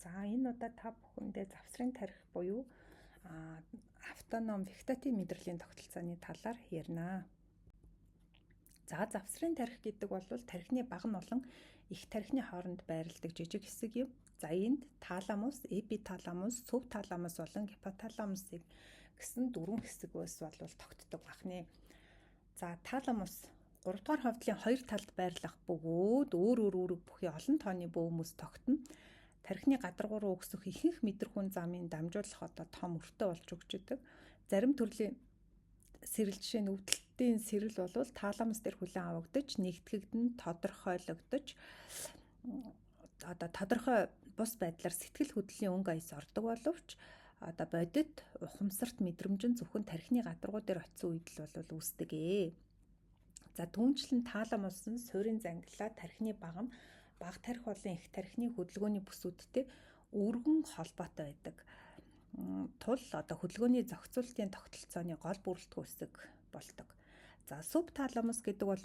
За, энэ удаа та бүхэндээ завсрын тархи буюу автоном вегетатив мэдрэлийн тогтолцооны талаар ярина. За, завсрын тархи гэдэг бол тархины бага нь болон их тархины хооронд байрладаг жижиг хэсэг юм. За, энд таламус, эпиталамус, субталамус болон гипоталамусыг гэсэн дөрвөн хэсэг ус бол тогтдог бахны. За, таламус 3 дугаар ховдлын хоёр талд байрлах бөгөөд өөр өөр үүрэг бүхий олон тооны бөөмөс тогтно. Тархины гадаргуу руу өксөх ихэнх мэдрэхүйн замын дамжуулах одоо том өртөө болж өгч идэг. Зарим төрлийн сэрэл, жишээ нь өвдөлтийн сэрэл бол таламус дээр хүлээн авагдаж, нэгтгэгдэн, тодорхойлогдож, одоо тодорхой бус байдлаар сэтгэл хөдлөлийн өнгө аяс ордог боловч одоо бодит ухамсарт мэдрэмж нь зөвхөн тархины гадаргуу дээр очисон үед л бол үүсдэг ээ. За, түүнчлэн таламус нь суурин зангилаа тархины баг нь бага тархи болон их тархины хөдөлгөөний бүсүүдтэй өргөн холбоотой байдаг. Тул одоо хөдөлгөөний зохицуултын тогтолцооны гол бүрэлдэхүүн хэсэг болдог. За, субталамус гэдэг бол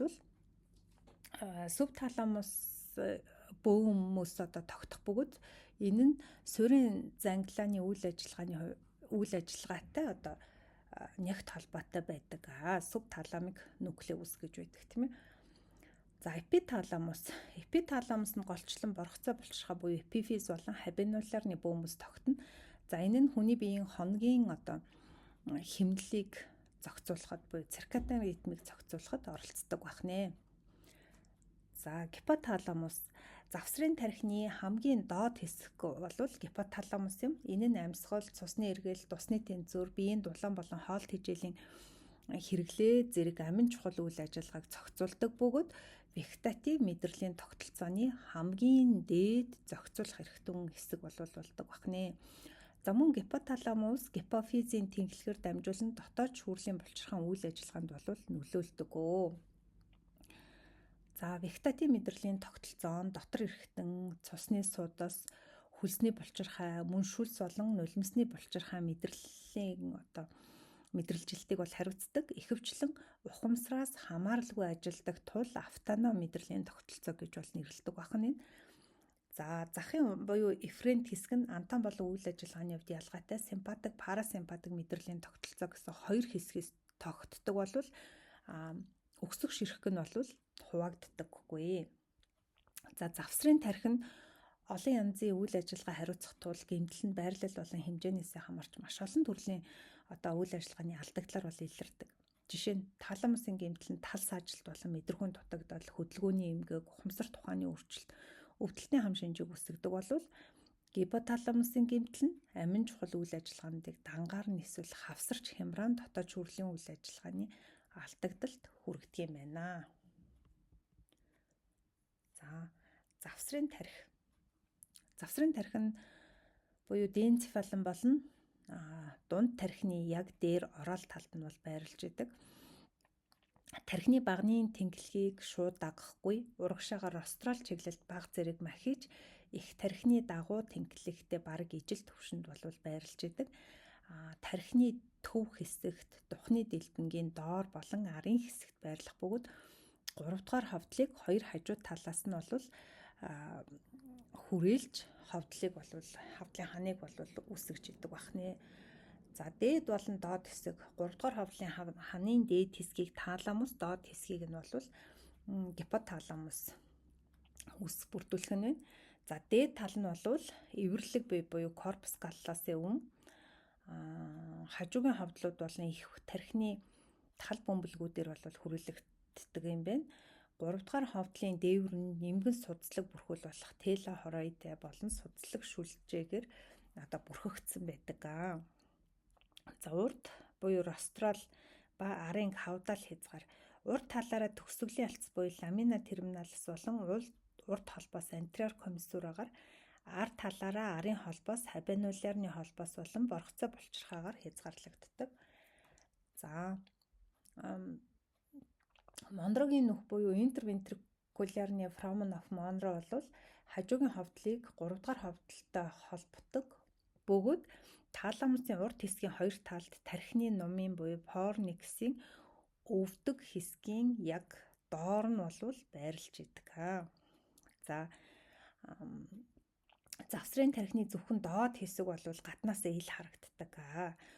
субталамус бөөмөс одоо тогтох бөгөөд энэ нь суурин зангилааны үйл ажиллагааны үйл ажиллагаатай одоо нягт холбоотой байдаг. Субталамик нуклеус гэж байдаг, тийм ээ. За, эпиталамус. Эпиталамус нь голчлон боргоцой булчирхай буюу эпифиз болон хабинулярны бөөмөс тогтно. За, энэ нь хүний биеийн хоногийн одоо хэмнэлийг зохицуулахад буюу циркадиан ритмийг зохицуулахад оролцдог байх нэ. За, гипоталамус завсрын тархины хамгийн доод хэсэг бол гипоталамус юм. Энэ нь амьсгал, цусны эргэл, дусны тэнцвэр, биеийн дулаан болон хоол тэжээлийн хэрэглээ зэрэг амин чухал үйл ажиллагааг зохицуулдаг бөгөөд вегетатив мэдрэлийн тогтолцооны хамгийн дээд зохицуулах эрхтэн хэсэг болвол болдог бахнэ. За, мөн гипоталамус гипофизийн тэнхлэгээр дамжуулан дотоод шүүрлийн булчирхаан үйл ажиллагаанд бол нөлөөлдөг өө. За, вегетатив мэдрэлийн тогтолцоо нь дотор эрхтэн, цусны судас, хөлсний булчирхай, мөн шүлс болон нулимсны булчирхай мэдрэлийн одоо мэдрэлжилтийг бол хариуцдаг. Ихэвчлэн ухамсараас хамааралгүй ажилладаг тул автоном мэдрэлийн тогтолцоо гэж бол нэрлэдэг бахан энэ. За, захын буюу эфрент хэсэг нь антон болон үйл ажиллагааны хувьд ялгаатай симпатик, парасимпатик мэдрэлийн тогтолцоо гэсэн хоёр хэсгээс тогтдог болвол өксөх ширхэг нь бол хуваагддаггүй. За, завсрын тархи нь олон янзын үйл ажиллагаа хариуцах тул гэмтэл нь байрлал болон хэмжээнээсээ хамаарч маш олон төрлийн одоо үйл ажиллагааны алдагдлаар бол илэрдэг. Жишээ нь таламусын гэмтэл нь тал саажилт болон мэдрэхүйн дутагдал, хөдөлгөөний эмгэг, ухамсарт ухааны өөрчлөлт, өвдөлтийн хам шинжийг үүсгэдэг болвол гипоталамусын гэмтэл нь амин чухал үйл ажиллагаануудыг дангаар нь эсвэл хавсарч хямраан дотоод шүрлийн үйл ажиллагааны алдагдалд хүргэдэг юм байна. За, завсрын тархи. Завсрын тархи нь буюу денцефалон болон дунд тархины яг дээр орол талд нь бол байрлаж идэг. Тархины багны тэнхлэгийг шууд дагахгүй, урагшаагаар рострал чиглэлд баг зэрэг махиж их тархины дагуу тэнхлэгтэй бараг ижил төвшөнд болвол байрлаж идэг. Тархины төв хэсэгт, духны дэлбэнгийн доор болон арын хэсэгт байрлах бөгөөд 3 дугаар ховдлыг хоёр хажуу талаас нь бол хүрээлж ховдлыг болвол хавдлын ханыг болвол үүсгэж идэг бахнэ. За, дээд болон доод хэсэг. 3 дугаар ховдлын ханын дээд хэсгийг таламус, доод хэсгийг нь бол гипоталамус үс бүрдүүлэх нь байна. За, дээд тал нь бол эвэрлэг бие буюу корпус галласын өмнө хажуугийн ховдлууд болон их тархины тал бөмбөлгүүдээр бол хүрээлэгддэг юм байна. 3 дугаар ховдлын дээвэр нь нэмгэн судслаг бүрхүүл болох тела хороид болон судслаг шүлжээгээр одоо бүрхэгдсэн байдаг. За, урд буюу рострал ба арын хавдаал хязгаар урд талаараа төгсгөлийн алц буюу ламина терминалс болон урд холбоос антериор комиссурагаар, ар талаараа арын холбоос хабинулярны холбоос болон боргоцой булчирхаагаар хязгаарлагддаг. За, Монрогийн нүх буюу интервентрикулярны foramen of Monro бол хажуугийн ховдлыг 3 дугаар ховдлолтой холбодог бөгөөд таламусын урд хэсгийн хоёр талд тархины нумын буюу форниксийн өвдөг хэсгийн яг доор нь болвол байрлаж идэг. За, Завсрын тархины зөвхөн доод хэсэг бол гаднаас ил харагддаг.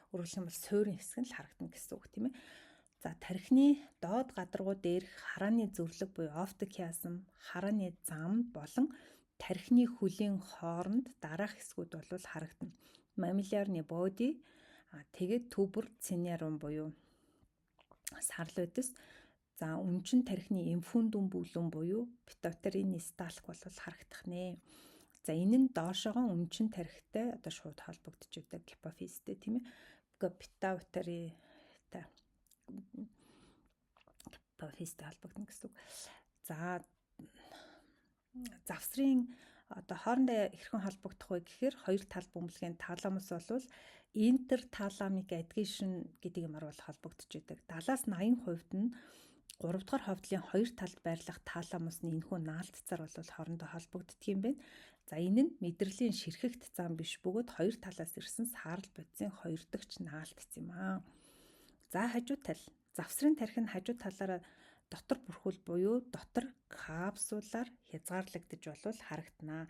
Өөрөөр хэлбэл суурин хэсэг нь л харагдана гэсэн үг, тийм ээ. За, тархины доод гадаргуу дээрх харааны зүрлэг буюу оптик хиасм, харааны зам болон тархины хөлийн хооронд дараах хэсгүүд бол харагдана. Мамилярны body, тэгээд tuber cinereum буюу сарлуудас, за, үнчин тархины инфундум бүлүүн буюу pituitary stalk бол харагдах нэ. За, энэ нь доошоогоо үнчин тархитай одоо шууд холбогдож байдаг гипофизтэй, тийм ээ. Pituitary та гипофизтэй холбогдно гэсэн үг. За, завсрын одоо хоорондоо хэрхэн холбогдох вэ гэхээр хоёр тал бөмбөлгийн таламус бол interthalamic adhesion гэдэг юмар бол холбогдож идэг. 70-аас 80% нь 3 дугаар ховдлын хоёр талд байрлах таламус нь энэхүү наалтцаар бол хоорондоо холбогддог юм байна. За, энэ нь мэдрэлийн ширхэгт зам биш бөгөөд хоёр талаас ирсэн саарал бодисын хоёрдогч наалтц юм аа. За, хажуу тал завсрын тархи нь хажуу талаараа дотор бүрхүүл буюу дотор капсулаар хязгаарлагдаж болвол харагданаа.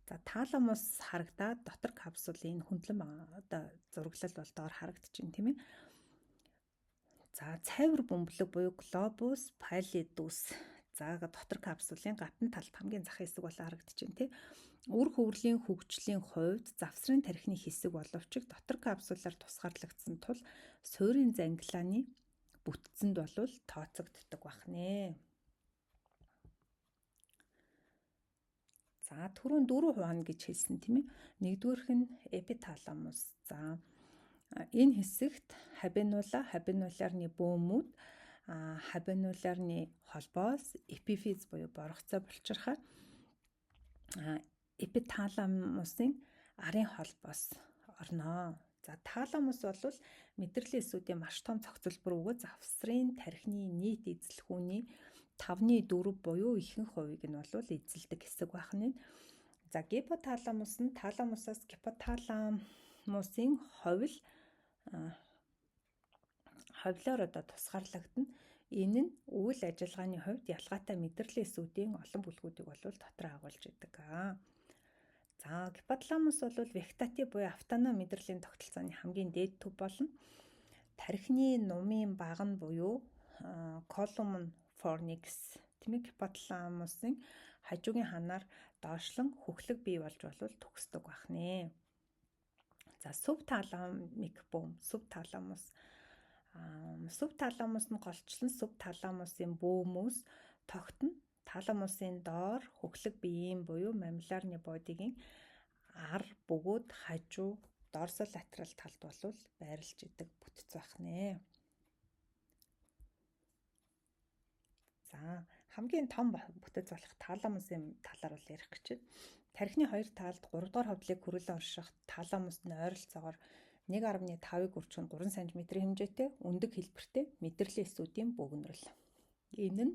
За, таламус харагдаад дотор капсулын хөндлөн одоо зураглал бол доор харагдчихэв, тийм ээ. За, цайвар бөмбөлөг буюу globus pallidus. За, дотор капсулын гадна талд хамгийн зах хэсэг бол харагдчихэв, тийм. Үр хөврлийн хөгжлийн хувьд завсрын тархины хэсэг боловч дотор капсулаар тусгаарлагдсан тул суурийн зангилааны бүтцэнд болвол тооцогддог байх нэ. За, түрүүн дөрөв хуваана гэж хэлсэн, тийм ээ. Нэгдүгээрх нь эпиталамус. За, энэ хэсэгт хабенула, хабенулярны бөөмүүд, хабенулярны холбоос, эпифиз буюу боргоцой булчирхай, эпиталамусын арын холбоос орноо. За, таламус бол мэдрэлийн эсүүдийн маш том зохицолбор бөгөөд завсрын тархины нийт эзлэхүүний 5-ны 4 буюу ихэнх хувийг нь бол эзэлдэг хэсэг байх нь. За, гипоталамус нь таламусаас гипоталамусын ховил ховлоор одоо тусгаарлагдана. Энэ нь үйл ажиллагааны хувьд ялгаатай мэдрэлийн эсүүдийн олон бүлгүүдийг бол дотор агуулж идэг. За, гипоталамус бол вегетатив буюу автоном мэдрэлийн тогтолцооны хамгийн дээд төв болно. Тархины нумын баг нь буюу column fornix, тийм ээ, гипоталамусын хажуугийн ханаар доошлон хөхлөг бий болж болвол төгсдөг байх нэ. За, субталамик бөөм, субталамус. Субталамус нь голчлон субталамусын бөөмөөс тогтно. Таламусын доор хөхлөг биеийн буюу мамиларны бодигийн ар бөгөөд хажуу дорсолатерал талд болвол байрлаж идэг бүтэц байх нэ. За, хамгийн том бүтэц болох таламусын талаар бол ярих гэж байна. Тархины хоёр талд 3 дугаар ховдлыг хөрвүүлэн орших таламус нь ойролцоогоор 1.5-ыг үржих нь 3 см хэмжээтэй өндөг хэлбэртэй мэдрэлийн эсүүдийн бөөгнөрөл. Энэ нь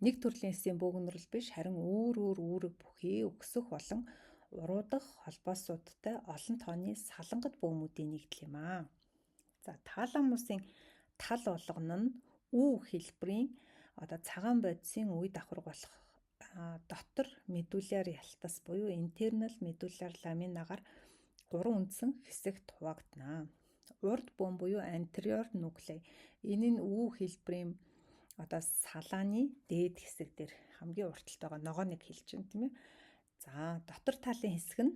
нэг төрлийн эсийн бөөгнөрөл биш, харин өөр өөр үүрэг бүхий өксөх болон уруудах холбоосуудтай олон тооны салангат бөөмүүдийн нэгдэл юм аа. За, таламусын тал болгоно нь үү хэлбэрийн одоо цагаан бодисын үе давхарга болох дотор медулляр ялтас буюу internal medullar ламинагаар гурван үндсэн хэсэгт хуваагдана. Урд бөөн буюу anterior nuclei. Энэ нь үү хэлбэрийн одоо салааны дээд хэсэг дээр хамгийн урт талд байгаа ногоо нэг хэл чинь, тийм ээ. За, дотор талын хэсэг нь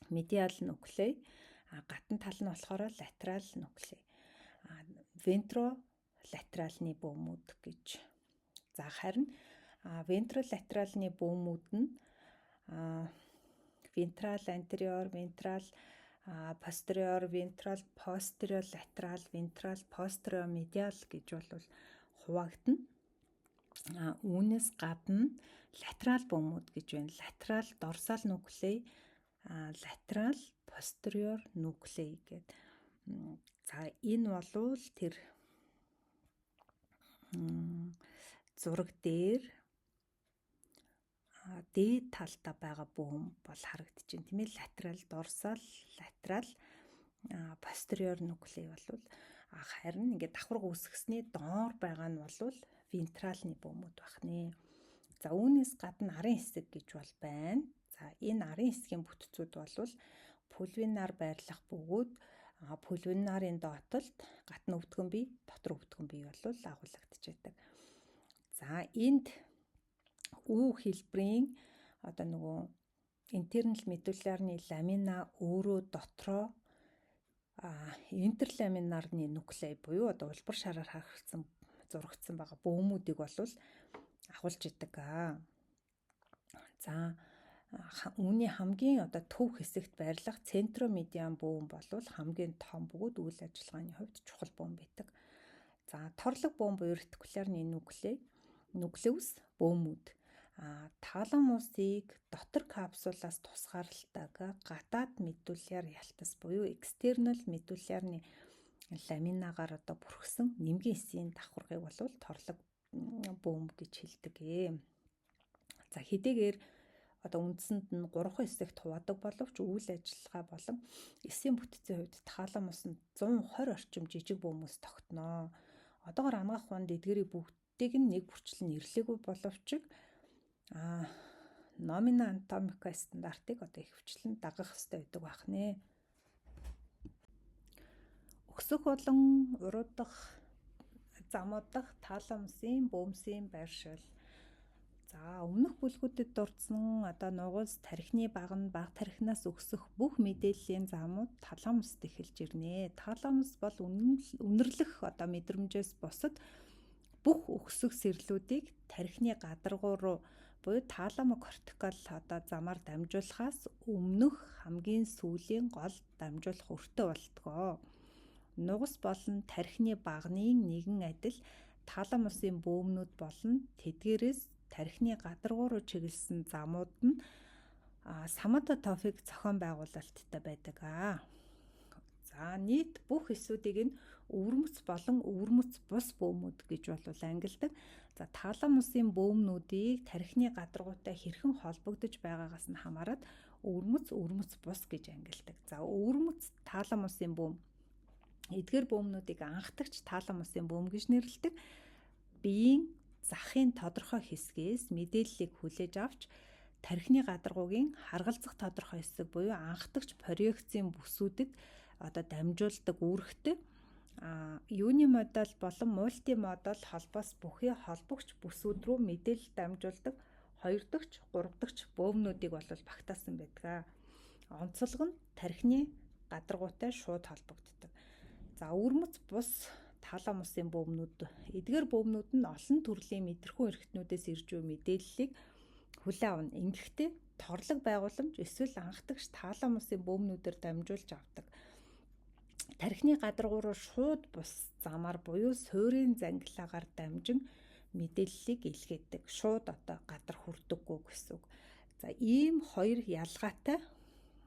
medial nuclei, а гадна тал нь болохоор lateral nuclei. А ventrolateralны бөөмүүд гэж. За, харин ventrolateralны бөөмүүд нь ventral anterior, ventral posterior, ventral posterior lateral, ventral posterior medial гэж бол хуваагдана. Үүнээс гадна латерал бөөмүүд гэж байна. Lateral dorsal nuclei, lateral posterior nuclei гэдэг. За, энэ болвол тэр зураг дээр дээд талдаа байгаа бөөм бол харагдаж байна, тийм ээ. Lateral dorsal, lateral posterior nuclei болвол, харин ингээд давхарга үүсгэсний доор байгаа нь бол вентралны бөөмүүд байх нэ. За, үүнээс гадна арын хэсэг гэж бол байна. За, энэ арын хэсгийн бүтцүүд бол пульвинар байрлах бөгөөд пульвинарын доотлолт гадна өвдгөн бие, дотор өвдгөн бие бол агуулгадчихдаг. За, энд үү хэлбэрийн одоо нөгөө internal medullary ламина өөрөө дотроо интерламинарны нуклей буюу одоо улбар шараар харагдсан зурагдсан байгаа бөөмүүдийг бол агуулж идэг. За, үүний хамгийн одоо төв хэсэгт байрлах центромедиан бөөм болвол хамгийн том бөгөөд үйл ажиллагааны хувьд чухал бөөм байдаг. За, торлог бөөм буюу ретикулярны нуклей, нуклеус бөөмүүд таламусыг дотор капсулаас тусгаарладаг гадаад медулляр ялтас буюу external медуллярны ламинагаар одоо бүрхсэн нэмгийн эсийн давхаргыг бол торлог бөөм гэж хэлдэг. За, хэдийгээр одоо үндсэнд нь 3 хэсэгт хуваадаг боловч үйл ажиллагаа болон эсийн бүтцийн хувьд таламус нь 120 орчим жижиг бөөмөөс тогтноо. Одоогор анагаах ухаанд эдгээрийг бүгдийг нь нэг бүрчлэн нэрлээгүй боловч Nomina Anatomica стандартыг одоо ихэвчлэн дагах ёстой байдаг байх нэ. Өксөх болон уруудах замууд дахь таламусын бөөмсийн байршил. За, өмнөх бүлгүүдэд дурдсан одоо нугас тархины баг нь баг тархинаас өксөх бүх мэдээллийн замууд таламуст эхэлж ирнэ. Таламус бол үнэрлэх одоо мэдрэмжээс бусад бүх өксөх сэрлүүдийг тархины гадаргуу руу буюу таламокортикал одоо замаар дамжуулахаас өмнөх хамгийн сүүлийн гол дамжуулах өртөө болдгоо. Нугас болон тархины багны нэгэн адил таламусын бөөмнүүд болон тэдгээрээс тархины гадаргуу руу чиглэсэн замууд нь соматотопик зохион байгуулалттай байдаг. За, нийт бүх эсүүдийг нь өвөрмөц болон өвөрмөц бус бөөмүүд гэж бол ангилдаг. За, таламусын бөөмнүүдийг тархины гадаргуутай хэрхэн холбогдож байгаагаас нь хамаарат өвөрмөц, өвөрмөц бус гэж ангилдаг. За, өвөрмөц таламусын бөөм. Эдгээр бөөмнүүдийг анхдагч таламусын бөөм гэж нэрлэдэг. Биеийн захын тодорхой хэсгээс мэдээллийг хүлээж авч тархины гадаргуугийн харгалзах тодорхой хэсэг буюу анхдагч проекцийн бүсүүдэд одоо дамжуулдаг үүрэгтэй. Юунимодал болон мультимодал холбоос бүхий холбогч бүсүүд рүү мэдээлэл дамжуулдаг хоёр дахь, гурав дахь бөөмнүүдийг бол багтаасан байдаг. Онцлог нь тархины гадаргуутай шууд холбогддог. За, өвөрмөц бус таламусын бөөмнүүд. Эдгээр бөөмнүүд нь олон төрлийн мэдрэхүй эрхтнүүдээс ирж буй мэдээллийг хүлээн авна. Ингэхдээ торлог байгууламж эсвэл анхдагч таламусын бөөмнүүдээр дамжуулж авдаг. Тархины гадаргуу руу шууд бус замаар буюу суурийн зангилаагаар дамжин мэдээллийг илгээдэг. Шууд одоо гадар хүрдэггүй гэсэн үг. За, ийм хоёр ялгаатай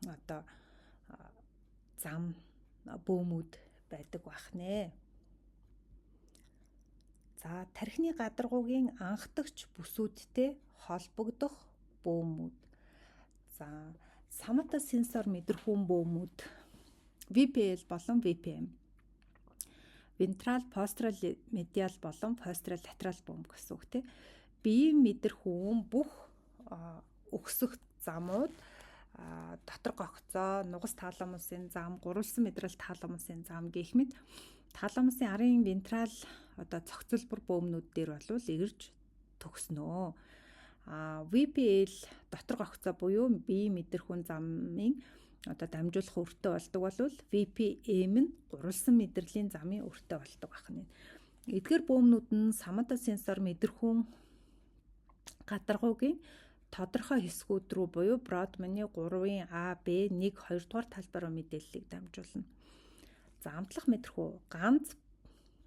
одоо зам бөөмүүд байдаг байх нэ. За, тархины гадаргуугийн анхдагч бүсүүдтэй холбогдох бөөмүүд. За, соматосенсор мэдрэхүйн бөөмүүд VPL болон VPM. Ventral posteral medial болон posteral lateral бөөм гэсэн үг тийм. Биеийн мэдрэхүйн бүх өксөх замууд дотор гогцоо, нугас таламусын зам, гурвалсан мэдрэл таламусын зам гэх мэт таламусын арын вентрал одоо цогцлбор бөөмнүүд дээр болвол ирж төгснөө. VPL дотор гогцоо буюу биеийн мэдрэхүйн замын одоо дамжуулах өртөө болдог болвол VPM нь гурвалсан мэдрэлийн замын өртөө болдог байх нь. Эдгээр бөөмнүүд нь соматосенсор мэдрэхүйн гадаргуугийн тодорхой хэсгүүд рүү буюу Бродманы 3-ын А, Б, 1, 2 дугаар талбай руу мэдээллийг дамжуулна. За, амтлах мэдрэхүй ганц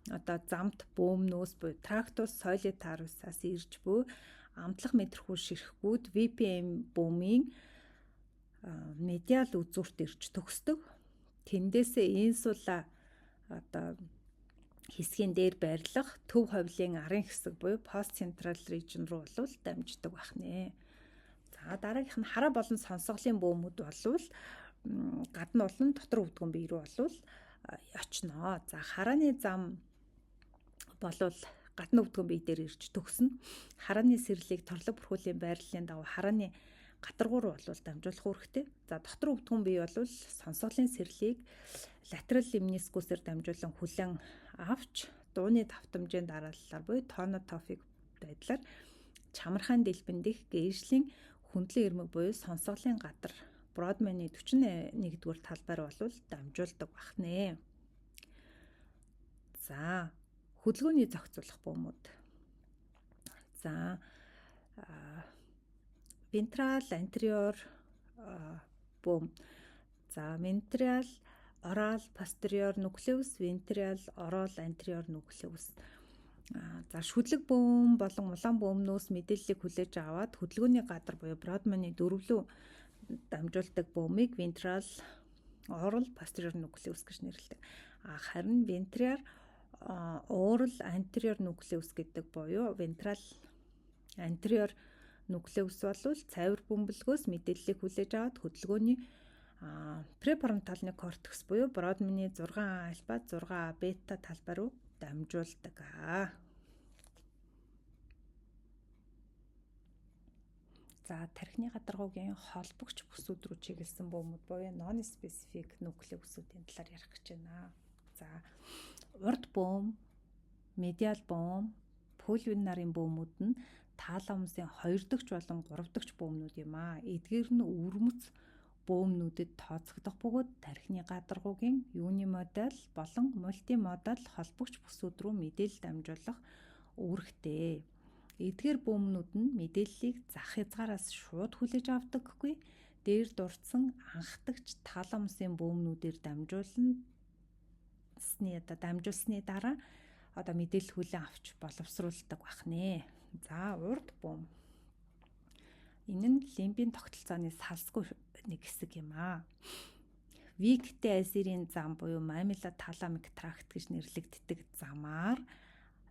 одоо замт бөөмнөөс буюу трактус солитарусаас ирж буй амтлах мэдрэхүй ширхгүүд VPM бөөмийн медиал үзүүрт ирж төгсдөг. Тэндээсээ инсула одоо хэсгийн дээр байрлах төв ховлын арын хэсэг буюу post central region руу бол дамждаг байх нэ. За, дараагийнх нь хараа болон сонсголын бөөмүүд болвол гадна болон дотор өвдгөн бие рүү болвол очноо. За, харааны зам болвол гадна өвдгөн бие дээр ирж төгснө. Харааны сэрлийг торлог бүрхүүлийн байрлалын дагуу харааны Гадаргуу руу бол дамжуулах үүрэгтэй. За, дотор өвдгөн бие бол сонсголын сэрлийг латерал лемнискусээр дамжуулан хүлээн авч дууны давтамжийн дарааллаар буюу тонотофик байдлаар чамархайн дэлбэн дэх гэршлийн хөндлөн ирмэг буюу сонсголын гадар Бродманы 41-р талбай руу бол дамжуулдаг бахнэ. За, хөдөлгөөний зохицуулах бөөмүүд. За, вентрал антериор бөөм. За, вентрал орал постериор нуклеус, вентрал орал антериор нуклеус. За, шүлэг бөөм болон улаан бөөмнөөс мэдээллийг хүлээж аваад хөдөлгөөний гадар буюу Бродманы дөрвлөө дамжуулдаг бөөмийг ventral oral posterior nucleus гэж нэрлэдэг. А харин ventral oral anterior nucleus гэдэг буюу ventral anterior nucleus бол цайвар бөмбөлгөөс мэдээллийг хүлээж аваад хөдөлгөөний префронталны кортекс буюу Бродманы 6 альфа, 6 бета талбай руу дамжуулдаг. За, тархины гадаргуугийн холбогч бүсүүд рүү чиглэсэн бөөмүүд буюу non specific нуклеусуудын талаар ярих гэж байна. За, урд бөөм, медиал бөөм, пульвинарын бөөмүүд нь таламусын 2 дахь болон 3 дахь бөөмнүүд юм аа. Эдгээр нь өвөрмөц бөөмнүүдэд тооцогдох бөгөөд тархины гадаргуугийн юунимодал болон мультимодал холбогч бүсүүд рүү мэдээлэл дамжуулах үүрэгтэй. Эдгээр бөөмнүүд нь мэдээллийг зах хязгаараас шууд хүлээж авдаггүй, дээр дурдсан анхдагч таламусын бөөмнүүдээр дамжуулсны дараа одоо мэдээлэл хүлээн авч боловсруулдаг бахнэ. За, урд бөөм. Энэ нь лимбийн тогтолцооны салсгүй нэг хэсэг юм аа. Виктэй азирийн зам буюу мамила таламик тракт гэж нэрлэгддэг замаар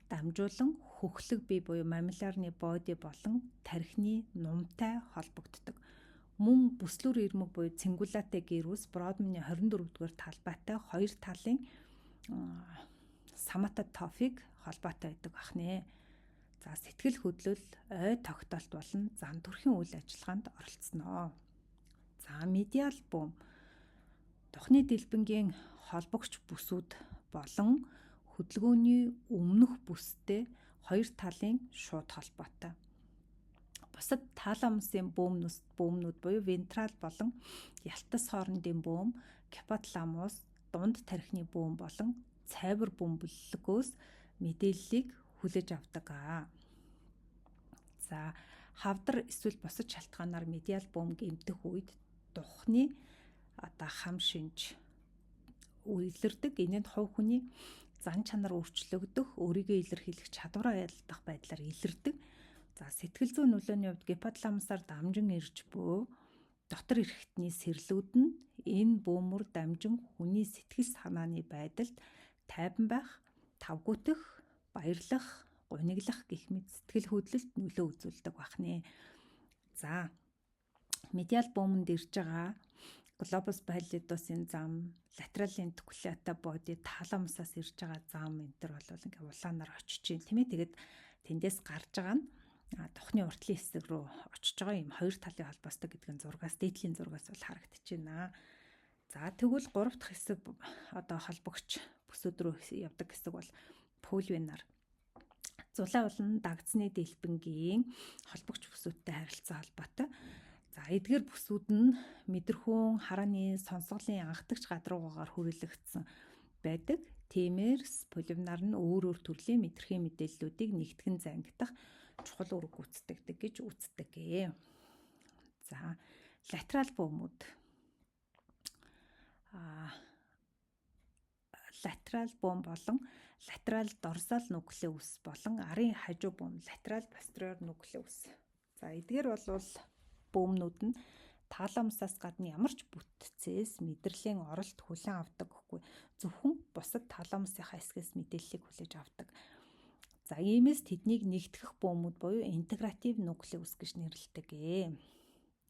дамжуулан хөхлөг бие буюу мамиларны боди болон тархины нумтай холбогддог. Мөн бүслүүр ирмэг буюу цингулатай гэрүүс Бродманы 24-р талбайтай хоёр талын саматотофик холбоотой байдаг бахнэ. За, сэтгэл хөдлөл, ой тогтоолт болон зан төрхийн үйл ажиллагаанд оролцсноо. За, медиал бөөм тухны дэлбэнгийн холбогч бүсүүд болон хөдөлгөөний өмнөх бүстэй хоёр талын шууд холбоотой. Бусад таламусын бөөмнүүд буюу вентрал болон ялтас хоорондын бөөм, гипоталамус, дунд тархины бөөм болон цайвар бөмбөлгөөс мэдээллийг хүлээж авдаг. За, хавдар эсвэл бусад шалтгаанаар медиал бөөм гэмтэх үед духны одоо хам шинж илэрдэг. Энэ нь хувь хүний зан чанар өөрчлөгдөх, өөрийгөө илэрхийлэх чадвараа ялдах байдлаар илэрдэг. За, сэтгэл зүйн нөлөөний хувьд гипоталамусаар дамжин ирж буй дотор эрхтний сэрлүүд нь энэ бөөмөр дамжин хүний сэтгэл санааны байдалд тайван байх, тавгүйтэх, баярлах, гуниглах гэх мэт сэтгэл хөдлөлт нөлөө үзүүлдэг бахнэ. За, медиал бөөмөнд ирж байгаа глобус паллидусын зам, латерал лентикулята боди, таламусаас ирж байгаа зам энэ төр бол ингээ улаанаар очиж чинь, тийм ээ. Тэгээд тэндээс гарч байгаа нь тухны уртлын хэсэг рүү очиж байгаа юм хоёр талын холбоостой гэдэг нь зургаас, дээдлийн зургаас бол харагдаж байна. За, тэгвэл 3 дахь хэсэг одоо холбогч бүсүүд рүү явдаг хэсэг бол пульвинар. Зулай болон дагцны дэлбэнгийн холбогч бүсүүдтэй харилцаа холбоотой. За, эдгээр бүсүүд нь мэдрэхүүн, харааны, сонсголын анхдагч гадруугаар хүрээлэгдсэн байдаг. Тиймээс пульвинар нь өөр өөр төрлийн мэдрэхийн мэдээллүүдийг нэгтгэн зангидах чухал үүрэг гүйцэтгэдэг гэж үздэг. За, латерал бөөмүүд. Латерал бөөм болон латерал дорсал нуклеус болон арын хажуу бөөм латерал постериор нуклеус. За, эдгээр бол бөөмнүүд нь таламусаас гадна ямар ч бүтцээс мэдрэлийн оролт хүлээн авдаг гэхгүй, зөвхөн бусад таламусынхаа хэсгээс мэдээллийг хүлээж авдаг. За, иймээс тэднийг нэгтгэх бөөмүүд буюу интегратив нуклеус гэж нэрлэдэг.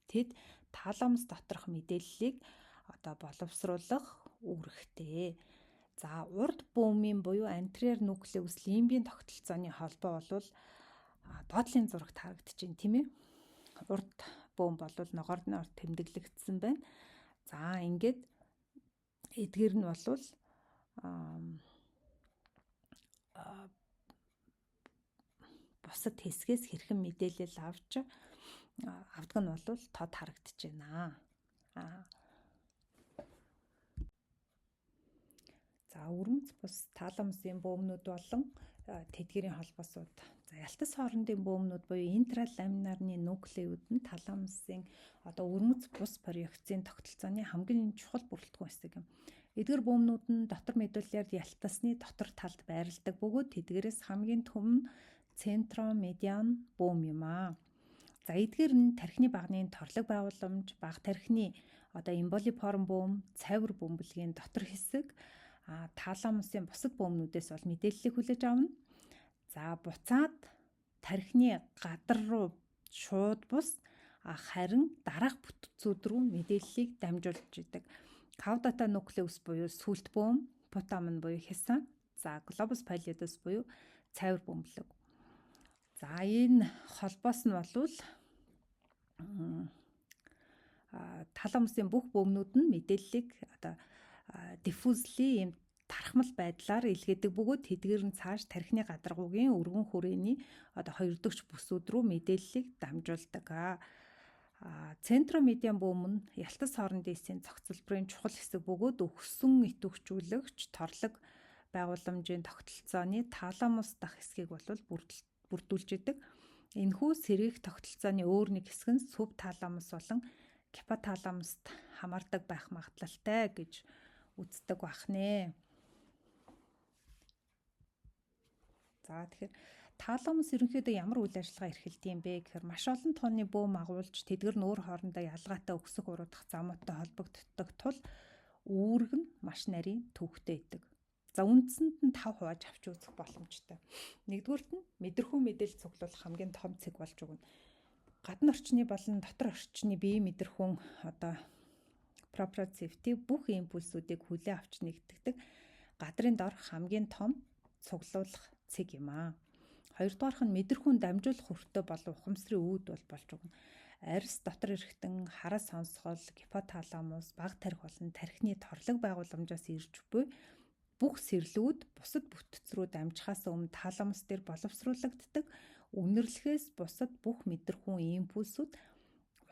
Тэд таламус доторх мэдээллийг одоо боловсруулах үүрэгтэй. За, урд бөөмийн буюу антериор нуклеус лимбийн тогтолцооны холбоо бол доотлын зурагт харагдаж байна, тийм ээ. Урд бөөм бол ногоорноор тэмдэглэгдсэн байна. За ингээд эдгээр нь бол бусад хэсгээс хэрхэн мэдээлэл авч авдаг нь бол тод харагдаж байна. За өрмөц бус таламсын бөөмнүүд болон тэдгэрийн холбоосууд. За ялтас хоорондын бөөмнүүд буюу интраламинарны нуклеуд нь таламсын одоо өрмөц бус проекцийн тогтолцооны хамгийн чухал бүрэлдэхүүн хэсэг юм. Эдгээр бөөмнүүд нь дотор медуллаар ялтасны дотор талд байрладаг бөгөөд тэдгээрээс хамгийн түм нь центромедиан бөөм юм аа. За эдгээр нь тархины багны торлог байгууламж, баг тархины одоо эмболиформ бөөм, цайвар бөмбөлгийн дотор хэсэг, таламусын бусад бөөмнүүдээс бол мэдээллийг хүлээж авна. За буцаад тархины гадар руу шууд бус харин дараах бүтцүүд рүү мэдээллийг дамжуулж идэг. Caudata nucleus буюу сүлт бөөм, putamen буюу хясан, за globus pallidus буюу цайвар бөмбөлөг. За энэ холбоос нь болвол таламусын бүх бөөмнүүд нь мэдээллийг одоо diffusely ийм тархмал байдлаар илгээдэг бөгөөд тэдгээр нь цааш тархины гадаргуугийн өргөн хүрээний одоо хоёр дөгч бүсүүд рүү мэдээллийг дамжуулдаг. Центромедиан бөөм нь ялтас хоорондын эсийн зохицолборын чухал хэсэг бөгөөд өгсөн идэвхжүүлэгч торлог байгууламжийн тогтолцооны таламус дах хэсгийг бол бүрдүүлж идэг. Энэхүү сэргээх тогтолцооны өөр нэг хэсэг нь субталамус болон гипоталамуст хамаардаг байх магадлалтай гэж үздэг байх нэ. За тэгэхээр таламус ерөнхийдөө ямар үйл ажиллагаа эрхэлдэг юм бэ гэхээр маш олон тооны бөөм агуулж тэдгэр нь өөр хоорондоо ялгаатай өксөх уруудах замуудтай холбогддог тул үүрэг нь маш нарийн төвхтэй идэг. За үндсэнд нь 5 хувааж авч үзэх боломжтой. Нэгдүгüрт нь мэдрэхүй мэдээлэл цуглуулах хамгийн том цэг болж өгнө. Гадна орчны болон дотор орчны бие мэдрэхүйн одоо проприоцептив бүх импульсүүдийг хүлээн авч нэгтгэдэг гадрын дор хамгийн том цуглуулах цэг юм аа. Хоёрдугаарх нь мэдрэхүйн дамжуулах хүртээ болон ухамсарын үүд бол болж өгнө. Арьс дотор эрхтэн, хараа сонсгол, гипоталамус, баг тарих болон тархины торлог байгууламжаас ирж буй бүх сэрлүүд бусад бүтэц рүү дамжихаас өмнө таламус дээр боловсруулагддаг. Үнэрлэхээс бусад бүх мэдрэхүйн импульсүүд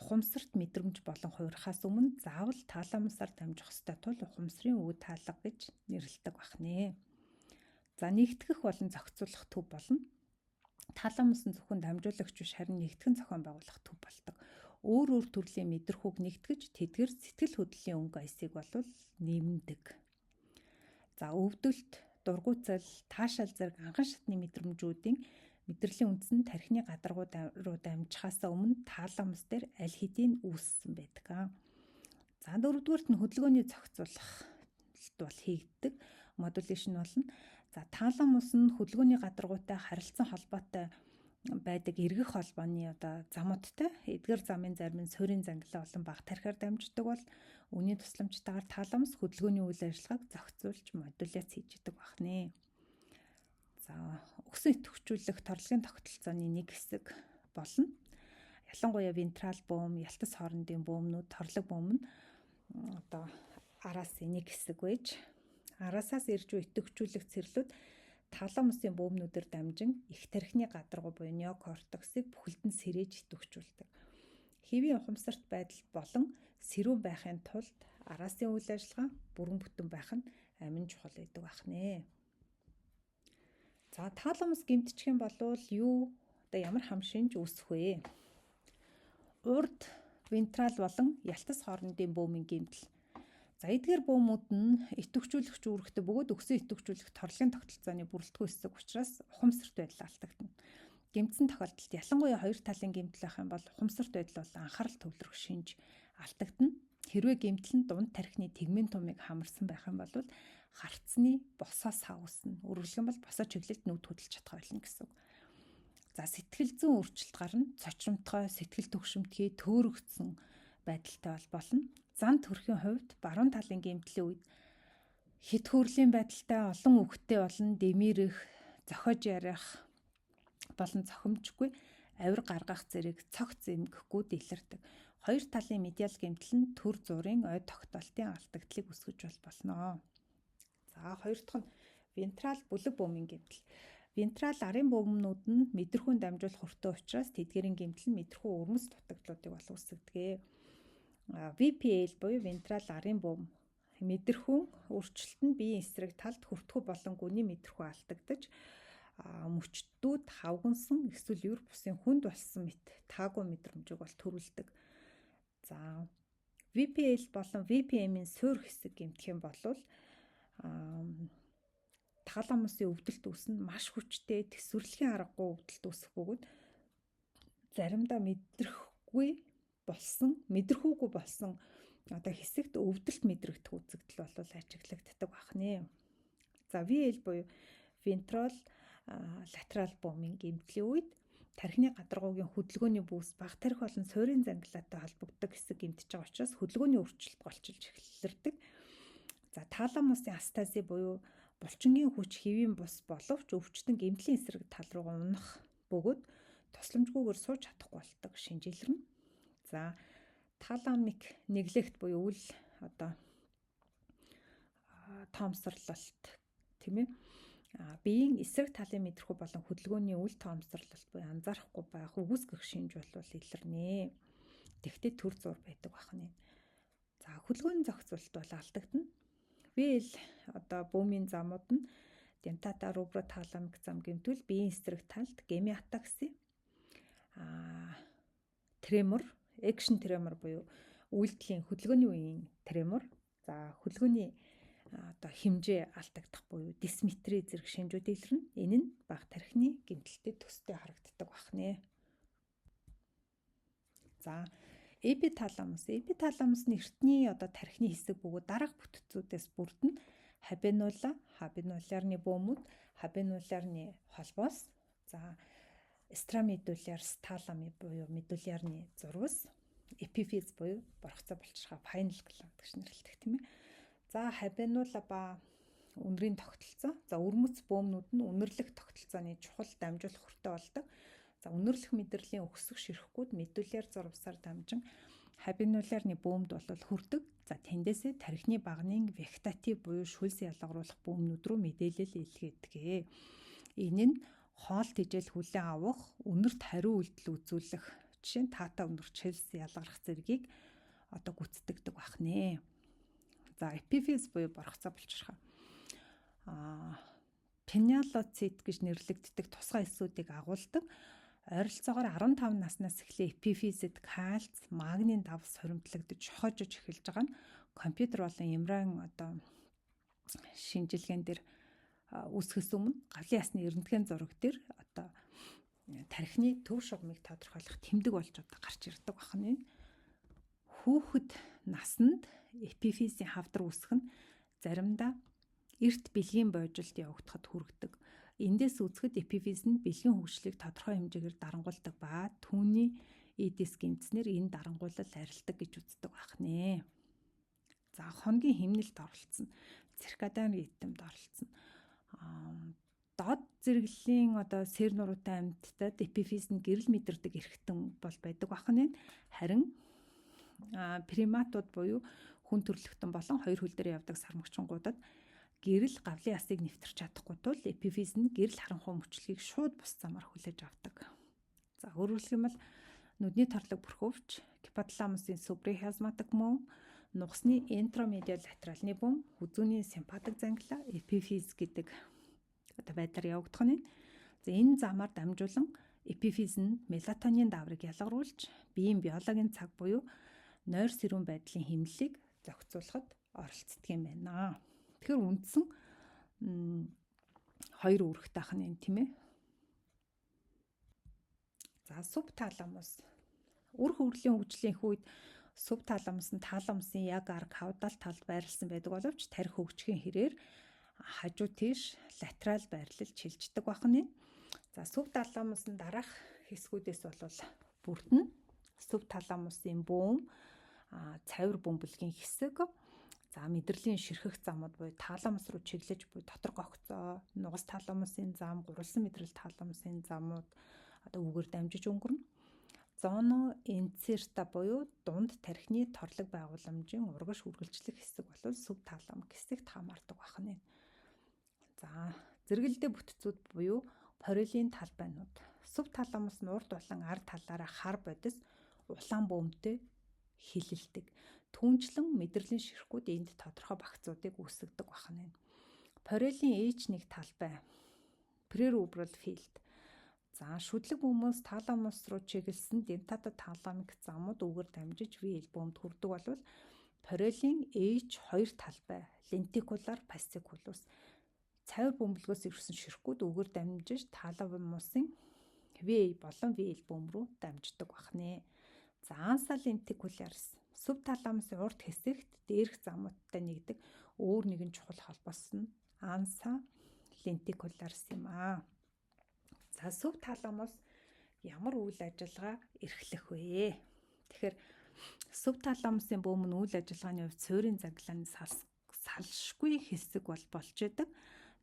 ухамсарт мэдрэмж болон хувирахаас өмнө заавал таламусаар дамжих ёстой тул ухамсарын үүд таалга гэж нэрлэдэг бахнэ. За нэгтгэх болон зохицуулах төв болно. Таламус нь зөвхөн дамжуулагч биш харин нэгтгэн зохион байгуулах төв болдог. Өөр өөр төрлийн мэдрэхүйг нэгтгэж тэдгэр сэтгэл хөдлөлийн өнгө аясыг болвол нэмдэг. За өвдөлт, дургуйцал, таашаал зэрэг анхан шатны мэдрэмжүүдийн мэдрэлийн үндэс нь тархины гадаргуу руу дамжихаас өмнө таламус дээр аль хэдийн үүссэн байдаг. За дөрөвдүгüрт нь хөдөлгөөний зохицуулах бол хийгддэг. Модуляшн болно. За таламус нь хөдөлгөөний гадаргуутай харилцан холбоотой байдаг эргэх холбооны одоо замуудтай эдгээр замын зарим нь суурийн зангилаа болон баг тархиар дамждаг бол үүний тусламжтайгаар таламус хөдөлгөөний үйл ажиллагааг зохицуулж модуляц хийж идэг бахнэ. За өгсөн идэвхжүүлэх торлогийн тогтолцооны нэг хэсэг болно. Ялангуяа вентрал бөөм, ялтас хоорондын бөөмнүүд, торлог бөөм нь одоо араас нэг хэсэг байж араасаас ирж буй идэвхжүүлэх цэрлүүд таламусын бөөмнүүдээр дамжин их тархины гадаргуу буюу неокортексыг бүхэлд нь сэрээж идэвхжүүлдэг. Хэвийн ухамсарт байдал болон сэрүүн байхын тулд арасын үйл ажиллагаа бүрэн бүтэн байх нь амин чухал байдаг бахнэ. За таламус гэмтчих юм бол юу одоо ямар хам шинж үүсэх вэ? Урд вентрал болон ялтас хоорондын бөөмийн гэмтэл. За эдгээр бөөмүүд нь идэвхжүүлэгч үүрэгтэй бөгөөд өгсөн идэвхжүүлэх торлогийн тогтолцооны бүрэлдэхүүн хэсэг учраас ухамсарт байдал алдагдана. Гэмтсэн тохиолдолд ялангуяа хоёр талын гэмтэл байх юм бол ухамсарт байдал бол анхаарал төвлөрөх шинж алдагдана. Хэрвээ гэмтэл нь дунд тархины тэгмэн тумыг хамарсан байх юм бол харцны босоо сав үүснэ. Өөрөлдөх юм бол босоо чиглэлд нүд хөдөлж чадах болно гэсэн үг. За сэтгэл зүйн өөрчлөлт гарна. Цочромтгой, сэтгэл төгшөмтгий, төөрөгдсөн байдалтай бол болно. Зан төрхийн хувьд баруун талын гэмтлийн үед хит хөрлийн байдалтай олон үхтэй болон дэмирэх, зохиож ярих болон зохимжгүй Авир гаргах зэрэг цогц эмгэхгүйд илэрдэг. Хоёр талын медиал гэмтэл нь төр зуурын ой тогтоолтын алдагдлыг үүсгэж болно. За, хоёр дахь нь вентрал бүлэг бөөмийн гэмтэл. Вентрал арын бөөмнүүд нь мэдрэхүйн дамжуулах өртөө учраас тэдгээрийн гэмтэл нь мэдрэхүй өрмөц дутагдлуудыг бол үүсгэдэг. VPL буюу вентрал арын бөөм мэдрэхүйн өөрчлөлт нь биеийн эсрэг талд хүртхүү болон гүний мэдрэхүй алдагдаж, мөчдүүд хавгансан эсвэл ер бусын хүнд болсон мэт таагүй мэдрэмжийг бол төрүүлдэг. За, VPL болон VPM-ийн суур хэсэг гэмтэх юм бол таламусын өвдөлт үүснэ, маш хүчтэй, төсвөрлөхийн аргагүй өвдөлт үүсэх бөгөөд заримдаа мэдрэхгүй болсон, мэдрэхүйгүй болсон одоо хэсэгт өвдөлт мэдрэгдэх үзэгдэл бол ажиглагддаг байна. За, VL буюу ventral lateral бөөмийн гэмтлийн үед тархины гадаргуугийн хөдөлгөөний бүс, баг тархи болон суурийн зангилаатай холбогддог хэсэг гэмтэж байгаа учраас хөдөлгөөний өөрчлөлт голчилж эхлэрдэг. За, таламусын астази буюу булчингийн хүч хэвийн бус боловч өвчтөн гэмтлийн эсрэг тал руугаа унах бөгөөд тусламжгүйгээр сууж чадахгүй болдог шинж илэрнэ. За, таламик неглект буюу үл одоо тоомсорлолт, тийм ээ, биеийн эсрэг талын мэдрэхүй болон хөдөлгөөний үл тоомсорлолт буюу анзаарахгүй байх, үгүйсгэх шинж бол илэрнэ. Тэгвэл төр зур байдаг байна. За, хөдөлгөөний зохицуулалт бол алдагдана. VL одоо бөөмийн замууд нь дентата руброталамик зам гэмтвэл биеийн эсрэг талд гемиатакси, тремор, action tremor буюу үйлдэлийн хөдөлгөөний үеийн тремор, за, хөдөлгөөний одоо хэмжээ алдагдах буюу дисметри зэрэг шинжүүд илэрнэ. Энэ нь баг тархины гэмтэлтэй төстэй харагддаг байна. За, эпиталамус. Эпиталамус нь эртний одоо тархины хэсэг бөгөөд дараах бүтцүүдээс бүрдэнэ. Хабенула, хабенулярны бөөмүүд, хабенулярны холбоос, за, страмедуляр сталами буюу медулярны зурвас, эпифиз буюу борхоцоо булчирхай, pineal gland гэж нэрлэдэг, тийм ээ. За, хабенула ба үнэрийн тогтолцоо. За, өрмөц бөөмнүүд нь үнэрлэх тогтолцооны чухал дамжуулах хүртэй болдог. За, үнэрлэх мэдрэлийн өксөх ширхгүүд медуляр зурвасаар дамжин хабенулярны бөөмд бол хүрдэг. За, тэндээсээ тархины багнын вегетатив буюу шүлс ялгаруулах бөөмнүүд рүү мэдээлэл илгээдэг. Энэ нь хоол тэжээл хүлээн авах, үнэрт хариу үйлдэл үзүүлэх, жишээ нь таата үнэрч шилс ялгарах зэргийг одоо гүйцэтгэдэг байна. За, эпифиз буюу борхоцоо булчирхай. Пенялоцит гэж нэрлэгддэг тусгай эсүүдийг агуулдаг. Ойролцоогоор 15 наснаас эхлээ эпифизэд кальц, магнийн давс хуримтлагдаж шохоожиж эхэлж байгаа нь компьютер болон эмран одоо шинжилгээн дээр үүсгэхээс өмнө гавлын ясны эрентген зураг дээр одоо тархины төв шугамыг тодорхойлох тэмдэг болж одоо гарч ирдэг байна. Хүүхэд наснд эпифизийн хавдар үүсэх нь заримдаа эрт бэлгийн бойжилт явагдахад хүргэдэг. Эндээс үзэхэд эпифиз нь бэлгийн хөгжлийг тодорхой хэмжээгээр дарангуйлдаг ба түүний эдис гэмтснээр энэ дарангуйлал арилдаг гэж үздэг байна. За, хоногийн хэмнэлд оролцсон, циркадиан ритмд оролцсон. Дод зэрэглэлийн одоо сэр нуруутай амьтдад эпифиз нь гэрэл мэдэрдэг эрхтэн бол байдаг байна. Харин приматууд буюу хүн төрөлхтөн болон хоёр хөл дээр явдаг сармагчингуудад гэрэл гавлын ясыг нэвтэрч чадахгүй тул эпифиз нь гэрэл харанхуй мөчлөгийг шууд бус замаар хүлээж авдаг. За, өөрөөр хэлбэл нүдний торлог бүрхөвч, гипоталамусын субрехиазматик мөн, нугасны энтромедиал латералны бүм, хүзүүний симпатик зангилаа эпифиз гэдэг одоо байдлаар явагдах нь. За, энэ замаар дамжуулан эпифиз нь мелатонин дааврыг ялгаруулж биеийн биологийн цаг буюу нойр сэрүүн байдлын хэмнэлийг зохицуулахад оролцдог юм байна. Тэгэхээр үндсэн хоёр үүрэгтэй ах нь, тийм ээ. За, субталамус. Үр хөврөлийн хөгжлийн их үед субталамус нь таламусын яг ар каудал талд байрлсан байдаг боловч тархи хөгжихийн хэрээр хажуу тийш латерал байрлал чилждэг байна. За, субталамус нь дараах хэсгүүдээс бол бүрдэнэ. Субталамусын бөөм, цавир бөмбөлгийн хэсэг, за, мэдрэлийн ширхэх замууд буюу таламус руу чиглэж буй дотор гогцоо, нугас таламусын зам, гурвалсан мэдрэл таламусын замууд, одоо үүгээр дамжиж өнгөрнө. Зоно инцерта буюу дунд тархины торлог байгууламжийн урагш үргэлжлэх хэсэг бол субталамик хэсэгт хамаардаг байна. За, зэрэгэлдээ бүтцүүд буюу Порелийн талбайнууд. Субталамус нь урд болон ар талаараа хар бодис улаан бөөмтэй хилэлдэг. Түүнчлэн мэдрэлийн ширхгүүд энд тодорхой багцуудыг үүсгэдэг байна. Порелийн H1 талбай прерубрал field. За, шүдлэг бөөмөөс таламус руу чиглэсэн дентата таламик замууд үүгээр дамжиж VL бөөмд хүрдэг болвол Порелийн H2 талбай лентикулар фасцикулус цайвар бөмбөлгөөс ирсэн ширхгүүд үүгээр дамжиж таламусын VA болон VL бөөм рүү дамждаг бахнэ. За, анса лентикулярис субталамусын урд хэсэгт дээрх замуудтай нэгдэг өөр нэгэн чухал холбоос нь анса лентикулярис юм аа. За, субталамус ямар үйл ажиллагаа эрхлэх вэ? Тэгэхээр субталамусын бөөм нь үйл ажиллагааны хувьд суурийн заглааны салшгүй хэсэг бол болж идэг.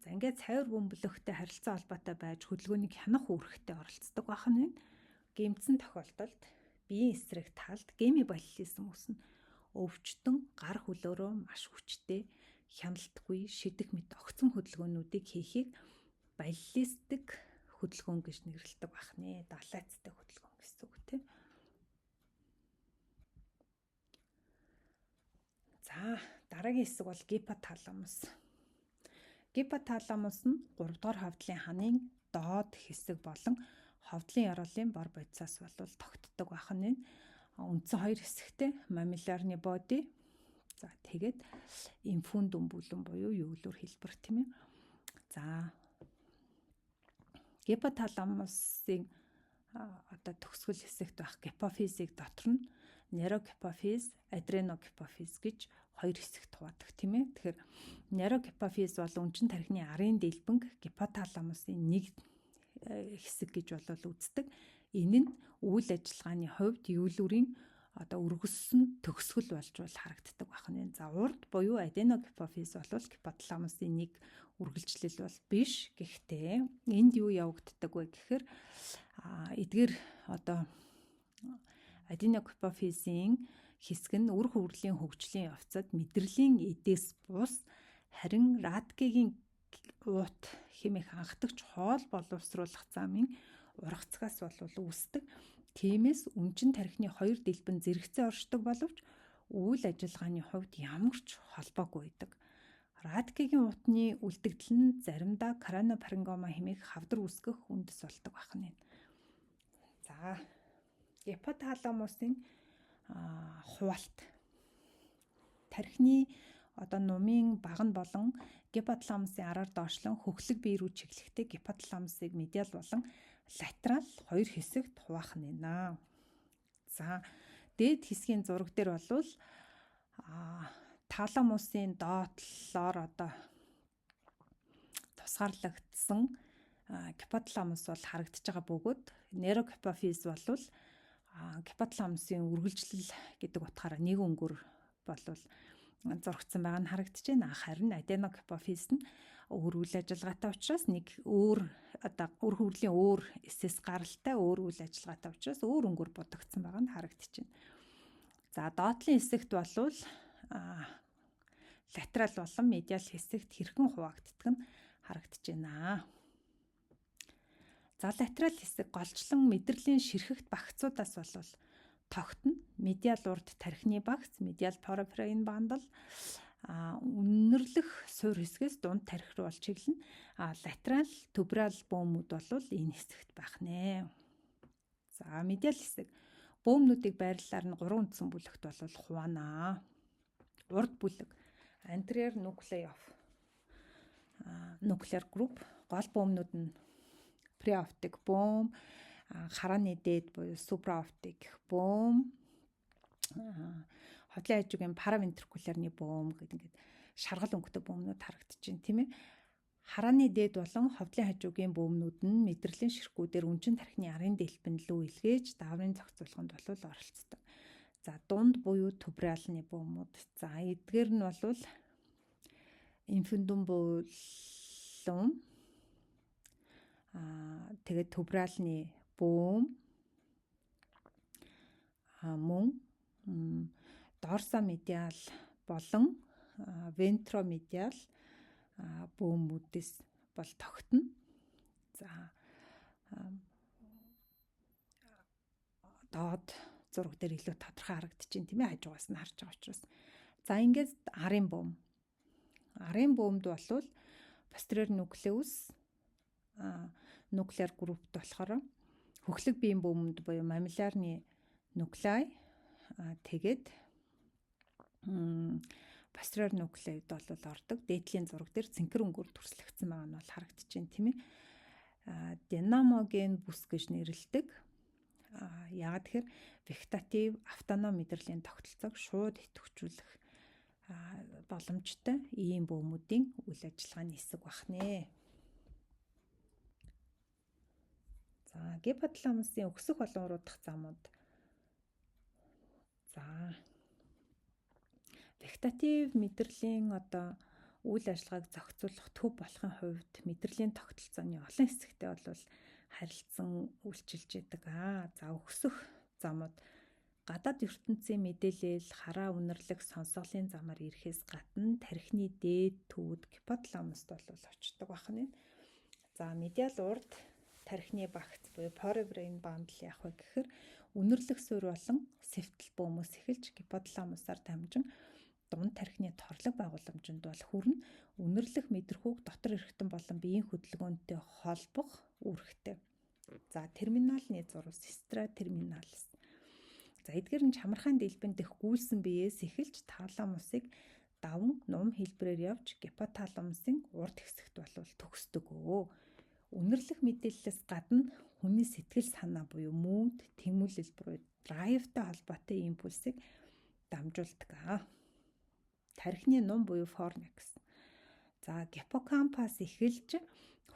За, ингээд цайвар бөмбөлөгтэй харилцаа холбоотой байж хөдөлгөөнийг хянах үүрэгтэй оролцдог байх нь байна. Гэмтсэн тохиолдолд биеийн эсрэг талд гемибаллизм үүснэ. Өвчтөн гар хөлөөрөө маш хүчтэй хяналтгүй шидэх мэт огцом хөдөлгөөнүүдийг хийхийг баллистик хөдөлгөөн гэж нэрлэдэг байх нэ. Далайцтай хөдөлгөөн гэсэн үг тийм. За, дараагийн хэсэг бол гипоталамус. Гипоталамус нь 3 дугаар ховдлын ханын доод хэсэг болон ховдлын ёроолын бор бодисоос болвол тогтдог байх нь байна. Үндсэн хоёр хэсэгтэй мамиллярны боди. За, тэгээд имфундум бүлэн буюу юглөр хэлбэр тийм ээ. За, гипоталамусын одоо төгсгөл хэсэгт байх гипофизыг дотор нь нейрогипофиз, адреногипофиз гэж хоёр хэсэгт хуваадаг тийм ээ. Тэгэхээр нейрогипофиз бол үнчин тархины арын дэлбэнг гипоталамусын нэг хэсэг гэж болол үздэг. Энэ нь үйл ажиллагааны хувьд юулүрийн одоо өргөссөн төгсгөл болж бол харагддаг байх нь. За, урд буюу аденогипофиз бол гипоталамусын нэг үргэлжлэл бол биш. Гэхдээ энд юу явагддаг вэ гэхээр эдгээр одоо аденогипофизийн хэсэг нь үр хөврөлийн хөгжлийн явцад мэдрэлийн эдээс бус харин Радкегийн уут хэмээх анхдагч хоол боловсруулах замын ургацгаас бол үүсдэг. Тиймээс үнчин тархины хоёр дэлбэн зэрэгцээ оршдог боловч үйл ажиллагааны хувьд ямар ч холбоогүй байдаг. Радкегийн уутны үлдэгдэл нь заримдаа коронопарингома хэмээх хавдар үүсгэх үндэс болдог байх нь. За, гипоталамусын хуваалт. Тархины одоо нумын баг нь болон гипоталамусын араар доошлон хөхлөг бие рүү чиглэхдээ гипоталамусыг медиал болон латерал хоёр хэсэгт хуваах нь байна. За, дээд хэсгийн зураг дээр болвол таламусын доод талоор одоо тусгаарлагдсан гипоталамус бол харагдаж байгаа бөгөөд нейрогипофиз болвол гипоталамусын үргэлжлэл гэдэг утгаараа нэг өнгөр болвол зурагдсан байгаа нь харагдаж байна. Харин аденогипофиз нь өөр үйл ажиллагаатай учраас нэг өөр одоо үр хөврөлийн өөр эсэс гаралтай өөр үйл ажиллагаатай учраас өөр өнгөөр будагдсан байгаа нь харагдаж байна. За, доотлын хэсэгт болвол латерал болон медиал хэсэгт хэрхэн хуваагддаг нь харагдаж байна. За, латерал хэсэг голчлон мэдрэлийн ширхэгт багцуудаас болвол тогтно. Медиал урд тархины багц, медиал парапрейн бандал, үнэрлэх суур хэсгээс дунд тархи руу бол чиглэнэ. А латерал туберал бөөмүүд бол энэ хэсэгт байх нэ. За, медиал хэсэг бөөмнүүдийг байрлалаар нь гурван үндсэн бүлэгт бол хуваана. Урд бүлэг anterior nuclei of nuclear group гол бөөмнүүд нь преоптик бөөм, харааны дээд буюу супраоптик бөөм, хотлын хажуугийн паравентрикулярны бөөм гэдэг ингээд шаргал өнгөтэй бөөмнүүд харагдаж байна, тийм ээ. Харааны дээд болон ховдлын хажуугийн бөөмнүүд нь мэдрэлийн ширхгүүдээр үнчин тархины арын дэлбэн лүү илгээж дааврын зохицуулганд болвол оролцдог. За, дунд буюу тубералны бөөмүүд. За, эдгээр нь болвол инфундум булум тэгээд тубералны бөөм мөн дорсомедиал болон вентромедиал бөөмүүдээс бол тогтно. За, доод зураг дээр илүү тодорхой харагдаж байна, тийм ээ, хажуугаас нь харж байгаа учраас. За, ингээд арын бөөм. Арын бөөмд болвол posterior nucleus, nuclear group-т болохоор хөхлөг биеийн бөөмөнд буюу mammillary nuclei, тэгээд posterior nuclei-д бол ордог. Дээд талын зураг дээр цэнхэр өнгөөр дүрслэгдсэн байгаа нь бол харагдаж байна, тийм ээ. Динамоген бүс гэж нэрлэдэг. Яагаад тэгэхээр вегетатив автоном мэдрэлийн тогтолцоог шууд идэвхжүүлэх боломжтой ийм бөөмүүдийн үйл ажиллагааны хэсэг бахнэ. За, гипоталамусын өксөх болон уруудах замууд. За, вегетатив мэдрэлийн одоо үйл ажиллагааг зохицуулах төв болохын хувьд мэдрэлийн тогтолцооны олон хэсэгтээ бол харилцан үйлчилж яадаг. За, өксөх замууд гадаад ертөнцийн мэдээлэл хараа үнэрлэх сонсголын замаар ирэхээс гадна тархины дээд төвд гипоталамуст бол очдог байна. За, медиал урд тархины багц буюу forebrain bundle яах вэ гэхээр үнэрлэх суурь болон сэвтэл бөөмөөс эхэлж гипоталамусаар дамжин дунд тархины торлог байгууламжинд бол хүрнэ. Үнэрлэх мэдрэхүйг дотор эрхтэн болон биеийн хөдөлгөөнтэй холбох үүрэгтэй. За, терминалны зурвас стра терминалс. За, эдгээр нь чамархаан дэлбэн дэх гүйлсэн биеэс эхэлж таламусыг даван нум хэлбэрээр явж гипоталамусын урд хэсэгт болвол төгсдөг. Үнэрлэх мэдээллээс гадна хүний сэтгэл санаа буюу мүүд, тэмүүлэл буюу драйвтай холбоотой импульсыг дамжуулдаг. Тархины нум буюу форникс. За, гиппокампас эхэлж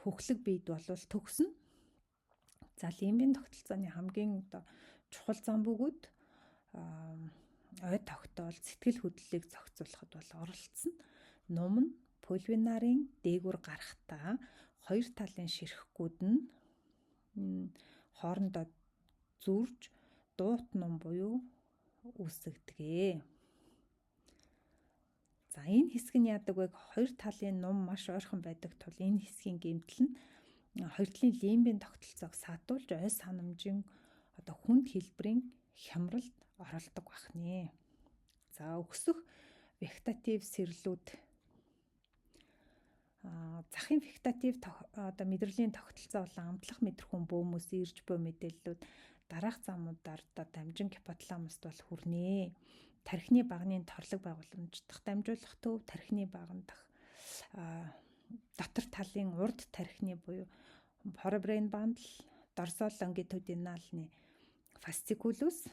хөхлөг биед болвол төгснө. За, лимбийн тогтолцооны хамгийн одоо чухал зам бөгөөд ой тогтоол сэтгэл хөдлөлийг зохицуулахад бол оролцсон. Нум нь пульвинарын дээгүүр гарахдаа хоёр талын ширхгүүд нь хоорондоо зүрж дуут нум буюу үүсгдэг. За, энэ хэсэг нь яадаг вэ? Хоёр талын нум маш ойрхон байдаг тул энэ хэсгийн гэмтэл нь хоёр талын лимбийн тогтолцоог саатуулж ой санамжийн одоо хүнд хэлбэрийн хямралд оролдог бахнэ. За, өксөх вегетатив сэрлүүд захын вегетатив одоо мэдрэлийн тогтолцоо болон амтлах мэдрэхүйн бөөмөөс ирж буй мэдээллүүд дараах замуудаар одоо дамжин гипоталамуст бол хүрнэ. Тархины багны торлог байгууламж дахь дамжуулах төв, тархины баган дах дотор талын урд тархины буюу forebrain bundle, dorsal longitudinal-ны fasciculus,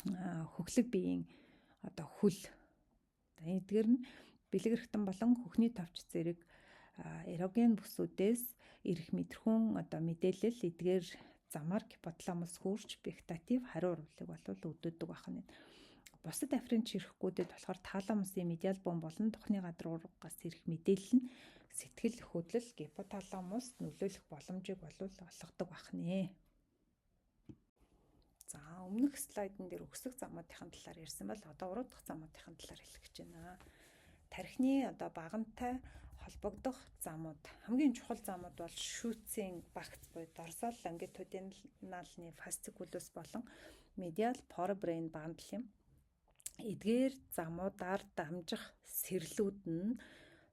хөхлөг биеийн одоо хөл. Эдгээр нь бэлэг эрхтэн болон хөхний товч зэрэг эроген бүсүүдээс ирэх мэдрэхүүн одоо мэдээлэл эдгээр замаар гипоталамус хөөрч вегетатив хариу урвалыг болвол өгдөг байна. Бусад аферент ширхгүүдэд болохоор таламусын медиал бөөн болон тухны гадар уургаас ирэх мэдээлэл нь сэтгэл хөдлөл гипоталамуст нөлөөлөх боломжийг болвол олгодог бахнэ. За, өмнөх слайдн дээр өксөх замуудын талаар ярьсан бол одоо уруудах замуудын талаар хэлэх гэж байна. Тархины одоо багантай холбогдох замууд, хамгийн чухал замууд бол шүүцийн багц буюу dorsal longitudinal-ны fasciculus болон medial forebrain bundle юм. Эдгээр замуудаар дамжих сэрлүүд нь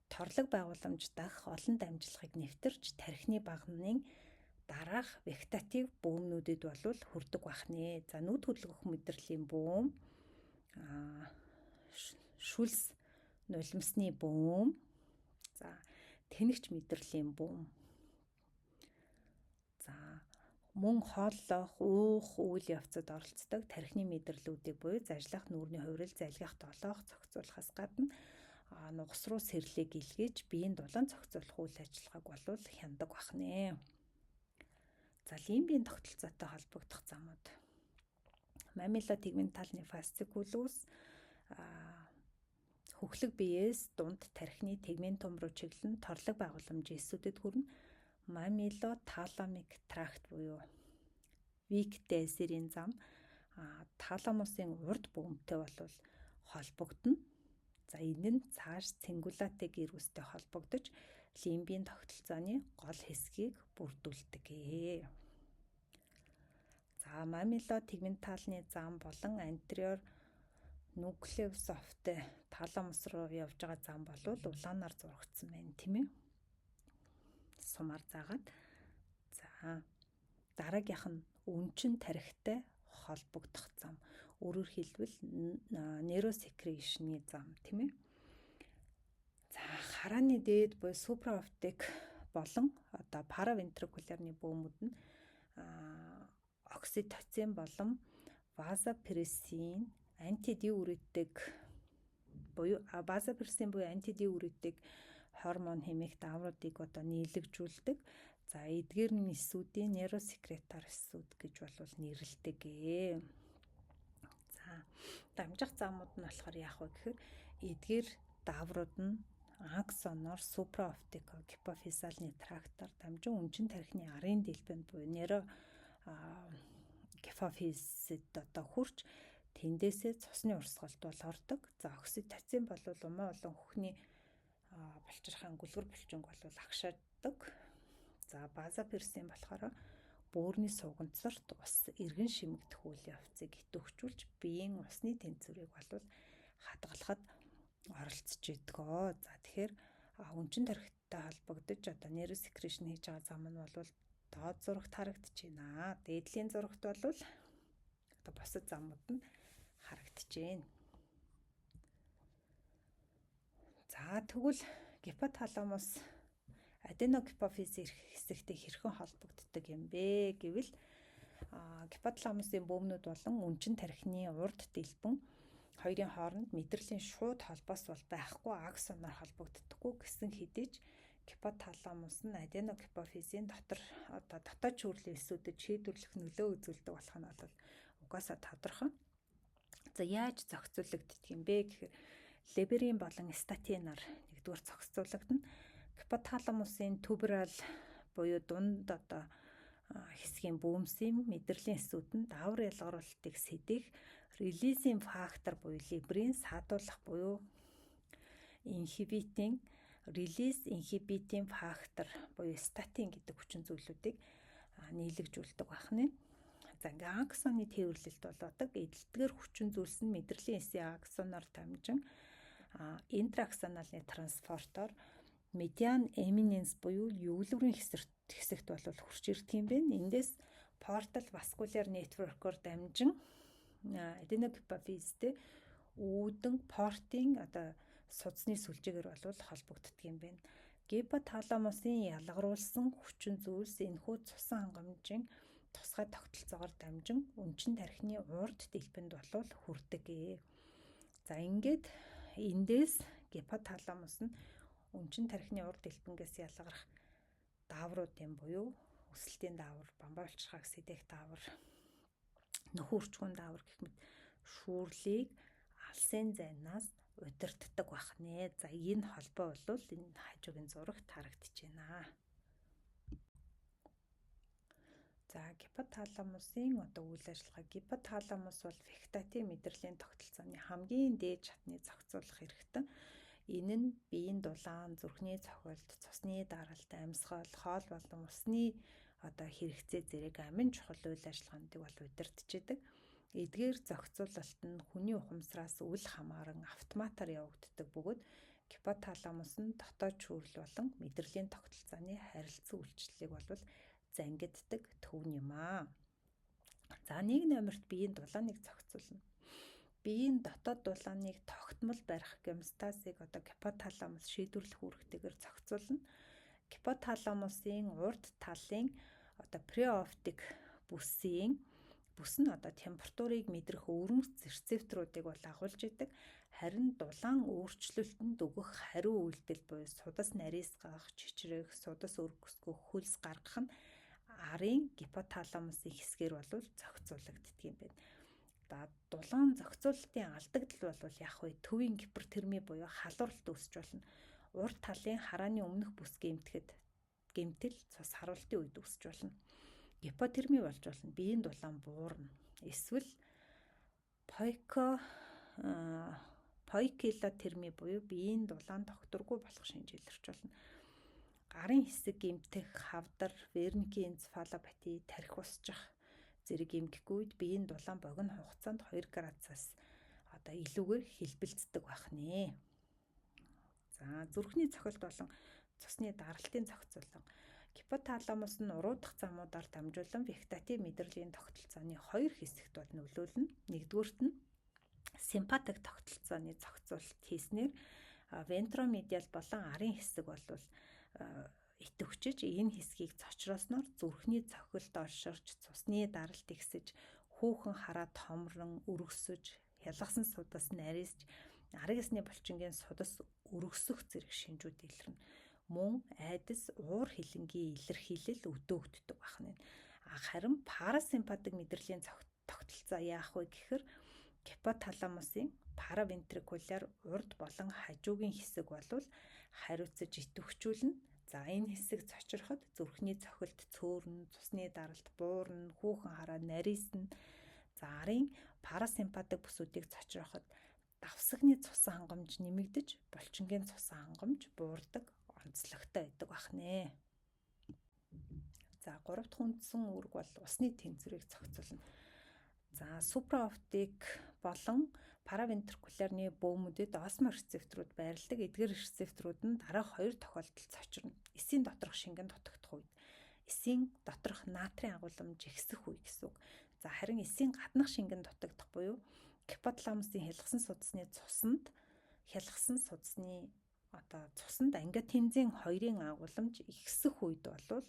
торлог байгууламж дахь олон дамжлагыг нэвтэрч тархины баганы дараах вегетатив бөөмнүүдэд болвол хүрдэг бахнэ. За, нүд хөдөлгөх мэдрэлийн бөөм, шүлс нулимсны бөөм, за, тэнэгч мэдрэлийн бөөм. За, мөн хооллох, уух үйл явцад оролцдог тархины мэдрэлүүдийг буюу зажлах, нүүрний хувирал, залгих, долоох зохицуулахаас гадна нугас руу сэрлийг илгээж биеийн дулаан зохицуулах үйл ажиллагааг болвол хяндаг бахнэ. За, лимбийн тогтолцоотой холбогдох замууд. Мамилотегменталны fasciculus хөхлөг биеэс дунд тархины тегментум руу чиглэн торлог байгууламжийн эсүүдэд хүрнэ. Мамилоталамик тракт буюу Вик-Дезерийн зам таламусын урд бөмбөтэй болвол холбогдоно. За энэ нь цааш цингулате гэрүүстэй холбогдож лимбийн тогтолцооны гол хэсгийг бүрдүүлдэг. За мамило тегменталны зам болон антериор нуклеусофтой таламус руу явж байгаа зам болвол улаанаар зурагдсан байна, тийм ээ. Сумаар заагаад. За дараагийнх нь өнчин тарихтай холбогдох зам. Өөрөөр хэлбэл нейросекришны зам, тийм ээ. За харааны дээд буюу супраоптик болон одоо паравентрикулярны бөөмүүд нь окситоцин болон вазопрессин антидиуретик буюу вазопрессин буюу антидиуретик гормон хэмээх даавруудыг одоо нийлэгжүүлдэг. За эдгээр нь эсүүдийн нейросекретар эсүүд гэж болвол нэрлэдэг. За дамжих замууд нь болохоор яах вэ гэхээр эдгээр дааврууд нь аксоноор супраоптико гипофизалны трактор дамжин өнчин тархины арын дэлбэнд буюу нейро гипофизэд одоо хүрч тэндээсээ цусны урсгалд бол ордог. За окситоцин бол умаа болон хөхний булчирхаан гүлгэр булчинг бол агшаадаг. За базаперсин болохоор бөөрийн суганцарт ус эргэн шимэгдэх үйл явцыг идэвхжүүлж биеийн усны тэнцвэрийг бол хадгалахад оролцож идэг. За тэгэхээр өнчин тархитай холбогдож одоо нейросекрешн хийж байгаа зам нь бол доод зурагт харагдаж байна. Дээдлийн зурагт бол одоо бусад замууд нь харагдаж байна. За тэгвэл гипоталамус аденогипофиз хэсэгтэй хэрхэн холбогддог юм бэ гэвэл гипоталамусын бөөмнүүд болон өнчин тархины урд дэлбэн хоёрын хооронд мэдрэлийн шууд холбоос бол байхгүй, аксоноор холбогддоггүй гэсэн хэдий ч гипоталамус нь аденогипофизийн дотор одоо дотоод шүүрлийн эсүүдэд шийдвэрлэх нөлөө үзүүлдэг болох нь бол угаасаа тодорхой. За яаж зохицуулагддаг юм бэ гэхээр либерин болон статинаар нэгдүгээр зохицуулагдана. Гипоталамусын туберал буюу дунд одоо хэсгийн бөөмсийн мэдрэлийн эсүүд нь даавар ялгаруулалтыг сэдэх релизийн фактор буюу либерин саадуулах буюу инхибитийн релиз инхибитийн фактор буюу статин гэдэг хүчин зүйлүүдийг нийлэгжүүлдэг байх нь. За ингээ аксоны тээвэрлэлт болоодаг. Эдэлдгээр хүчин зүйлс нь мэдрэлийн эсийн аксоноор дамжин интраксоналны транспортоор медиан эминенс буюу юглөврийн хэсэгт бол хурч ирдэг юм байна. Эндээс портал васкуляр нэтворкоор дамжин аденогипофизтэй үүдэн портын одоо судасны сүлжээгээр бол холбогддог юм байна. Гипоталамусын ялгаруулсан хүчин зүйлс энэхүү цусан хангамжийн тусгай тогтолцоогоор дамжин өнчин тархины урд дэлбэнд болвол хүрдэг. За ингээд эндээс гипоталамус нь өнчин тархины урд дэлбэнгээс ялгарах даавруудын буюу өсөлтийн даавар, бамбай булчирхааг сэдэх даавар, нөхөн үрчгүүн даавар гэх мэт шүүрлийг алсын зайнаас удирддаг байх нэ. За энэ холбоо бол энэ хажуугийн зурагт харагдаж байна. За гипоталамусын одоо үйл ажиллагаа. Гипоталамус бол вегетатив мэдрэлийн тогтолцооны хамгийн дээд шатны зохицуулах хэрэгтэн. Энэ нь биеийн дулаан, зүрхний цохилт, цусны даралт, амьсгал, хоол болон усны одоо хэрэгцээ зэрэг амин чухал үйл ажиллагаануудыг бол удирдах идэг. Эдгээр зохицуулалт нь хүний ухамсараас үл хамааран автоматар явагддаг бөгөөд гипоталамус нь дотоод шүүрэл болон мэдрэлийн тогтолцооны харилцан үйлчлэлийг бол зангиддаг төв юм аа. За нэг номерт биеийн дулааныг зохицуулна. Биеийн дотоод дулааныг тогтмол барих гемостазыг одоо гипоталамус шийдвэрлэх үүрэгтэйгээр зохицуулна. Гипоталамусын урд талын одоо преоптик бүсийн бүс нь одоо температурыг мэдрэх өвөрмөц рецепторуудыг бол агуулж идэг. Харин дулаан өөрчлөлтөнд өгөх хариу үйлдэл буюу судас нарийсгах, чичрэх, судас өргөсгөх, хөлс гаргах нь арын гипоталамусын хэсгээр бол зохицуулагддаг юм байна. За дулаан зохицуулалтын алдагдал бол яг вэ төвийн гипертерми буюу халууралт үүсч болно. Урд талын харааны өмнөх бүс гэмтгэл цус харуултын үед үүсч болно. Гипотерми болж болно. Биеийн дулаан буурна. Эсвэл поикилотерми буюу биеийн дулаан тогтворгүй болох шинж илэрч болно. Гарын хэсэг гэмтэх, хавдар, верникийн энцефалопати, тархи усчих зэрэг эмгэхгүй үед биеийн дулаан богино хугацаанд 2 градусаас одоо илүүгээр хэлбэлздэг байх нэ. За, зүрхний цохилт болон цусны даралтын зохицуулан гипоталамус нь уруудах замуудаар дамжуулан вегетатив мэдрэлийн тогтолцооны хоёр хэсэгт бол нөлөөлнө. Нэгдүгüүрт нь симпатик тогтолцооны зохицуулалт хийснээр вентромедиал болон арын хэсэг бол идэвхжиж энэ хэсгийг цочроосноор зүрхний цохилт олширч, цусны даралт ихсэж, хүүхэн хараа томрон өргөсөж, хялгасан судас нарийсч, арын эсний булчингийн судас өргөсөх зэрэг шинжүүд илэрнэ. Мөн айдас, уур хилэнгийн илэрхийлэл өдөөгддөг байх нь. Харин парасимпатик мэдрэлийн тогтолцоо яах вэ гэхээр гипоталамусын паравентрикуляр урд болон хажуугийн хэсэг болвол хариуцаж идэвхжүүлнэ. За, энэ хэсэг цочроход зүрхний цохилт цөөрнө, цусны даралт буурна, хүүхэн хараа нарийсна. За, арын парасимпатик бүсүүдийг цочроход давсагны цусан хангамж нэмэгдэж, булчингийн цусан хангамж буурдаг, онцлогтой байдаг байх нэ. За, гурав дахь үндсэн үүрэг бол усны тэнцвэрийг зохицуулна. За, супраоптик болон паравентрикулярны бөөмүүдэд осморецепторууд байрладаг. Эдгээр рецепторууд нь дараах хоёр тохиолдолд цочирно. Эсийн доторх шингэн дутагдах үед, эсийн доторх натрийн агуулмж ихсэх үе гэсэн үг. За, харин эсийн гаднах шингэн дутагдах буюу гипоталамусын хялгасан судасны цуснд хялгасан судасны одоо цуснд ангиотензин 2-ын агуулмж ихсэх үед болвол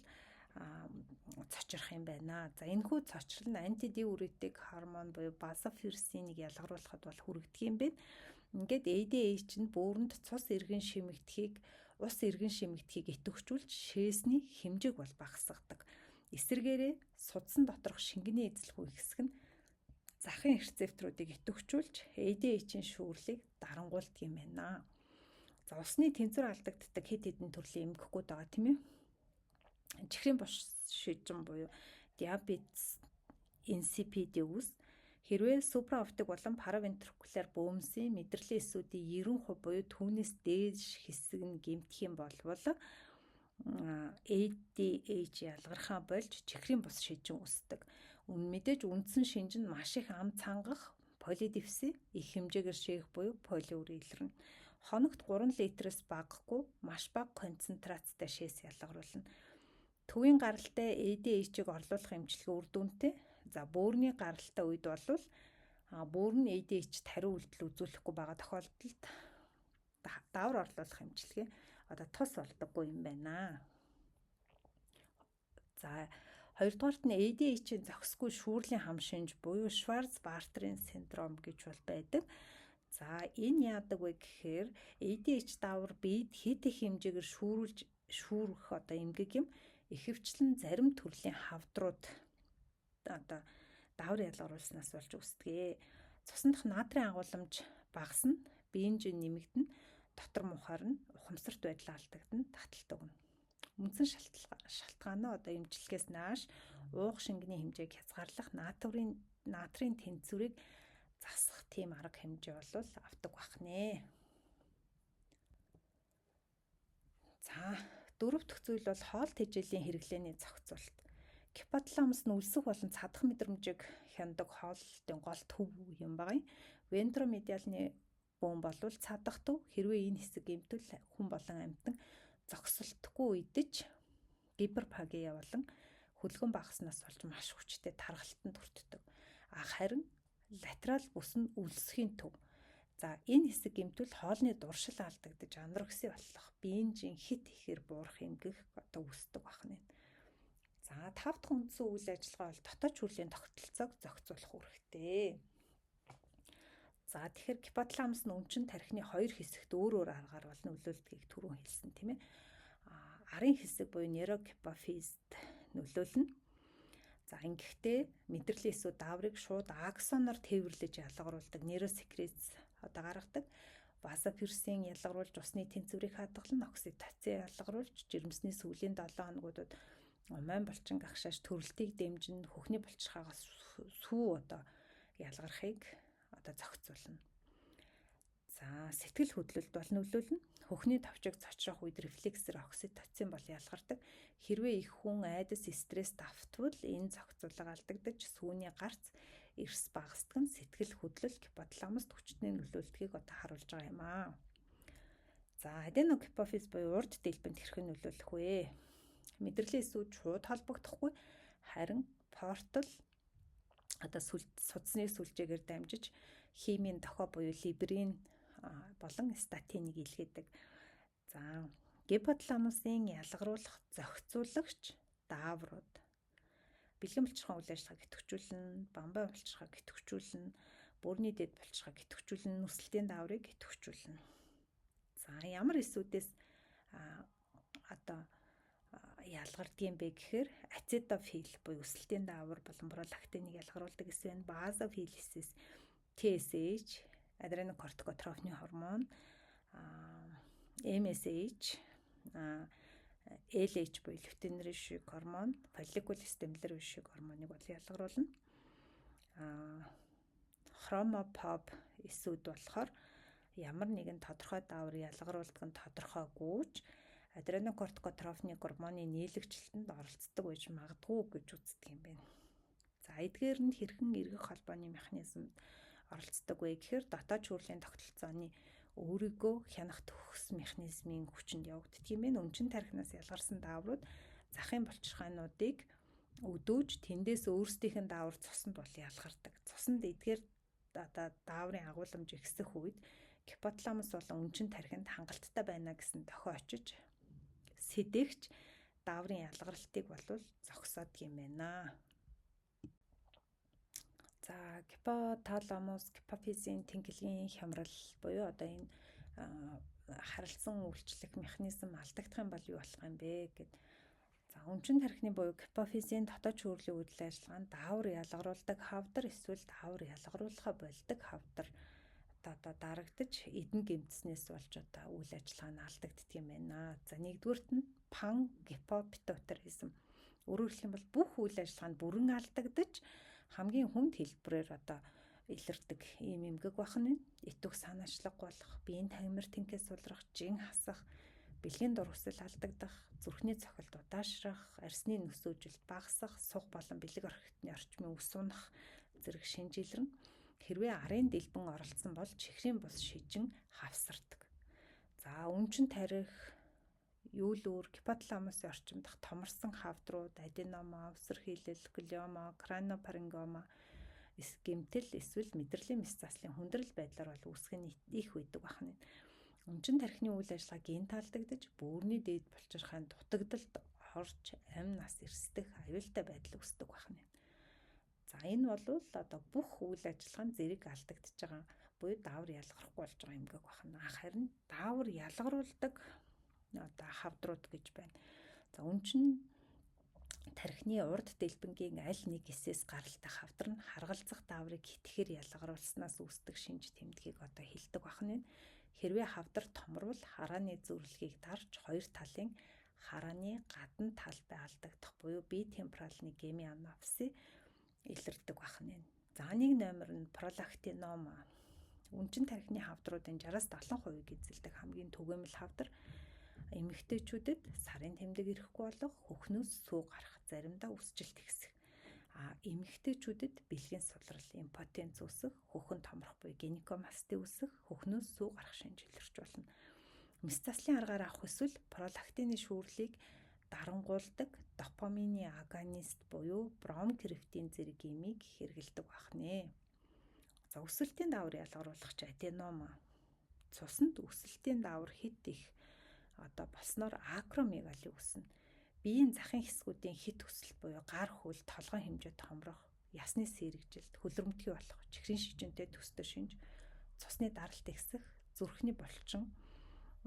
цочрох юм байна. За, энэхүү цочрол нь антидиуретик гормон буюу базоферсинийг ялгаруулахад бол хүргэдэг юм байна. Ингээд ADH нь бөөрөнд цус эргэн шимэгдэхийг, ус эргэн шимэгдэхийг идэвхжүүлж шээсний хэмжээг бол багасгадаг. Эсвэргээрээ судсан доторх шингэний эзлэх хэсэг нь захын рецепторуудыг идэвхжүүлж ADH-ийн шүүрлийг дарангуйлдаг юм байна. За, усны тэнцвэр алдагддаг хэд хэдэн төрлийн эмгэхгүүд байгаа, тийм ээ. Чихрийн бус шижин буюу диабетес инсипидиус хэрвээ супраоптик болон паравентрикуляр бөөмсийн мэдрэлийн эсүүдийн 90% буюу түүнээс дээш хэсэг нь гэмтэх юм болвол ADH ялгархаа болж чихрийн бус шижин үүсдэг. Мэдээж үндсэн шинж нь маш их ам цангах, полидипси, их хэмжээгээр шээх буюу полиури илэрнэ. Хоногт 3 литрээс багагүй маш бага концентрацтай шээс ялгаруулна. Төвийн гаралтай ADH-ийг орлуулах эмчилгээ үр дүнтэй. За, бөөрийн гаралтай үед болвол бөөр нь ADH-д хариу үйлдэл үзүүлэхгүй байгаа тохиолдолд давар орлуулах эмчилгээ одоо тус болдоггүй юм байна. За, хоёрдугаарт нь ADH-ийн зохисгүй шүүрлийн хам шинж буюу Шварц-Бартерын синдром гэж бол байдаг. За, энэ яадаг вэ гэхээр ADH давар биед хэд их хэмжээгээр шүүрүүлж шүүрэх одоо эмгэг юм. Ихэвчлэн зарим төрлийн хавдрууд одоо давар ялгаруулснаас болж үүсдэг. Цусан дах натрийн агуулмж багасна, биеийн жин нэмэгдэнэ, дотор мухаар нь ухамсарт байдал алдагдана, таталт өгнө. Үндсэн шалтгаан нь одоо эмчилгээс нааш уух шингэний хэмжээг хязгаарлах, натрийн тэнцвэрийг засах тийм арга хэмжээ бол авдаг байх нэ. За, дөрөв дэх зүйл бол хоол тэжээлийн хэрэглээний зохицуулалт. Гипоталамус нь өлсөх болон цадах мэдрэмжийг хянадаг хооллолтын гол төв юм байгаа юм. Вентромедиалны бөөн болвол цадах төв. Хэрвээ энэ хэсэг гэмтэл хүн болон амьтан зогсолтгүй идэж гиперфагия болон хөлгөн багаснаас болж маш хүчтэй тархалтанд хүртдэг. Харин латерал бүс нь өлсөхийн төв. За, энэ хэсэг гэмтэл хоолны дуршил алдагдаж анорекси болох, биеийн жин хит ихээр буурах эмгэх одоо үүсдэг байх нь. За, тав дахь үндсэн үйл ажиллагаа бол дотоод шүүрлийн тогтолцоог зохицуулах үүрэгтэй. За, тэгэхээр гипоталамус нь өмчин тархины хоёр хэсэгт өөр өөр аргаар бол нөлөөлдгийг түрүүн хэлсэн, тийм ээ. Арын хэсэг буюу нейрогипофизд нөлөөлнө. За, ингэхдээ мэдрэлийн эсүү дааврыг шууд аксоноор тээвэрлэж ялгаруулдаг нейросекрец одоо гаргадаг. Вазоперсин ялгаруулж усны тэнцвэрийг хадгална, окситоцин ялгаруулж жирэмсний сүүлийн 7 хоногудад Умайн булчин гагшааж төрөлтийг дэмжинэ, хөхний булчирхаагаас сүү одоо ялгархыг одоо зохицуулна. За, сэтгэл хөдлөлд бол нөлөөлнө. Хөхний товчийг цочрох үед рефлексээр окситоцин бол ялгардаг. Хэрвээ их хүн айдас стресс давтвал энэ зохицуулга алдагдаж сүүний гарц эрс багасдаг нь сэтгэл хөдлөл гипоталамуст хүчний нөлөөлдгийг одоо харуулж байгаа юм аа. За, аденогипофиз буюу урд дэлбэнд хэрхэн нөлөөлөх вэ? Мэдрэлийн эсүүд шууд холбогдохгүй, харин портал одоо судасны сүлжээгээр дамжиж химийн дохио буюу либерин болон статиныг илгээдэг. За, гипоталамусын ялгаруулах зохицуулагч дааврууд бэлгэн булчирхайн үйл ажиллагааг идэвхжүүлнэ, бамбай булчирхайг идэвхжүүлнэ, бүрний дэд булчирхайг идэвхжүүлнэ, нүсэлтийн дааврыг идэвхжүүлнэ. За, ямар эсүүдээс одоо ялгардгийн бэ гэхээр ацетофил буюу өсөлтийн даавар болон пролактиныг ялгаруулдаг эс байна. Базофил эсээс TSH, адренокортикотрофны гормон, MSH, LH буюу лютинрийн гормон, фолликул стимулярын шиг гормоныг бол ялгаруулна. Хромопоп эсүүд болохоор ямар нэгэн тодорхой даавар ялгаруулдаг нь тодорхойгүйч адренокортикотрофны гормоны нийлэгчлэлтэнд оролцдог байж магадгүй гэж үздэг юм байна. За, эдгээр нь хэрхэн эргэх холбооны механизмд оролцдог вэ гэхээр дотоод шүүрлийн тогтолцооны өөрийгөө хянах төгс механизмын хүчинд явагддаг юм байна. Өмчин тархинаас ялгарсан дааврууд захын булчирхайнуудыг өдөөж тэндээс өөрсдийнх нь даавар цуснд бол ялгардаг. Цуснд эдгээр одоо дааврын агуулмж ихсэх үед гипоталамус болон өнчин тархинд хангалттай байна гэсэн дохио очиж сэдэгч дааврын ялгаралтыг болвол зогсоодог юм байна. За, гипоталамус, гипофизийн тэнхлэгийн хямрал буюу одоо энэ харилцан үйлчлэх механизм алдагдах юм бол юу болох юм бэ гэд. За, өнчин тархины буюу гипофизийн дотоод шүүрлийн үйл ажиллагаанд даавар ялгаруулдаг хавдар эсвэл даавар ялгаруулахаа болдог хавдар одоо дарагдаж эдэн гэмтснээс болж одоо үйл ажиллагаа нь алдагддаг юм байна. За, нэгдүгüрт нь пан гипопитуитаризм. Өөрөөр хэлэх юм бол бүх үйл ажиллагаа нь бүрэн алдагдаж хамгийн хүнд хэлбэрээр одоо илэрдэг ийм эмгэг байх нь итвэх санаачлаг болох, биеийн тамир тэнхээс сулрах, жин хасах, бэлгийн дур хүсэл алдагдах, зүрхний цохилт удаашрах, арьсны нөсөөжилт багасах, суг болон бэлэг орхитны орчмын үс унах зэрэг шинж илэрнэ. Хэрвээ арын дэлбэн оролцсон бол чихрийн бус шижин хавсардаг. За, өнчин тарих, юулүүр, гипоталамусын орчимдох томорсон хавдрууд, аденома, үсэрхийлэл, глиома, кранопарингома гэмтэл эсвэл мэдрэлийн мэс заслын хүндрэл байдлаар бол үүсэх нь их үйдэг байна. Өнчин тархины үйл ажиллагаа гинт алдагдаж, бөөрийн дээд булчирхайн дутагдалд орж амь нас эрсдэх аюултай байдал үүсдэг байна. За, энэ бол одоо бүх үйл ажиллагаа нь зэрэг алдагдаж байгаа буюу даавар ялгархгүй болж байгаа эмгэг байна. Харин даавар ялгаруулдаг одоо хавдрууд гэж байна. За, өнчин тархины урд дэлбэнгийн аль нэг эсээс гаралтай хавдар нь харгалзах дааврыг хитгэхэр ялгаруулснаас үүсдэг шинж тэмдгийг одоо хэлдэг байна. Хэрвээ хавдар томрвол харааны зүрлэгийг дарж хоёр талын харааны гадна талбай алдагдах буюу битемпоралны гемианопси илэрдэг байна. За, нэг номер нь пролактинома. Өнчин тархины хавдруудын 60-аас 70%-ийг эзэлдэг хамгийн түгээмэл хавдар. Эмэгтэйчүүдэд сарын тэмдэг ирэхгүй болох, хөхнөөс сүү гарах, заримдаа үсжилт ихсэх. А эмэгтэйчүүдэд бэлгийн сулрал, импотенц үүсэх, хөхөн томрох буюу гинекомасти үүсэх, хөхнөөс сүү гарах шинж илэрч болно. Мэс заслын аргаар авах эсвэл пролактины шүүрлийг дарангуулдаг допамины агонист буюу бромкрифтийн зэрэг имийг хэрэглэдэг байх нэ. За, өсөлтийн даавар ялгаруулах аденома. Цуснд өсөлтийн даавар хит их одоо болсноор акромегали үүснэ. Биеийн захын хэсгүүдийн хит өсөлт буюу гар хөл, толгойн хэмжээ томрох, ясны сэрэгжилт, хөлрөмтгий болох, чихрийн шижинтэй төстэй шинж, цусны даралт ихсэх, зүрхний булчин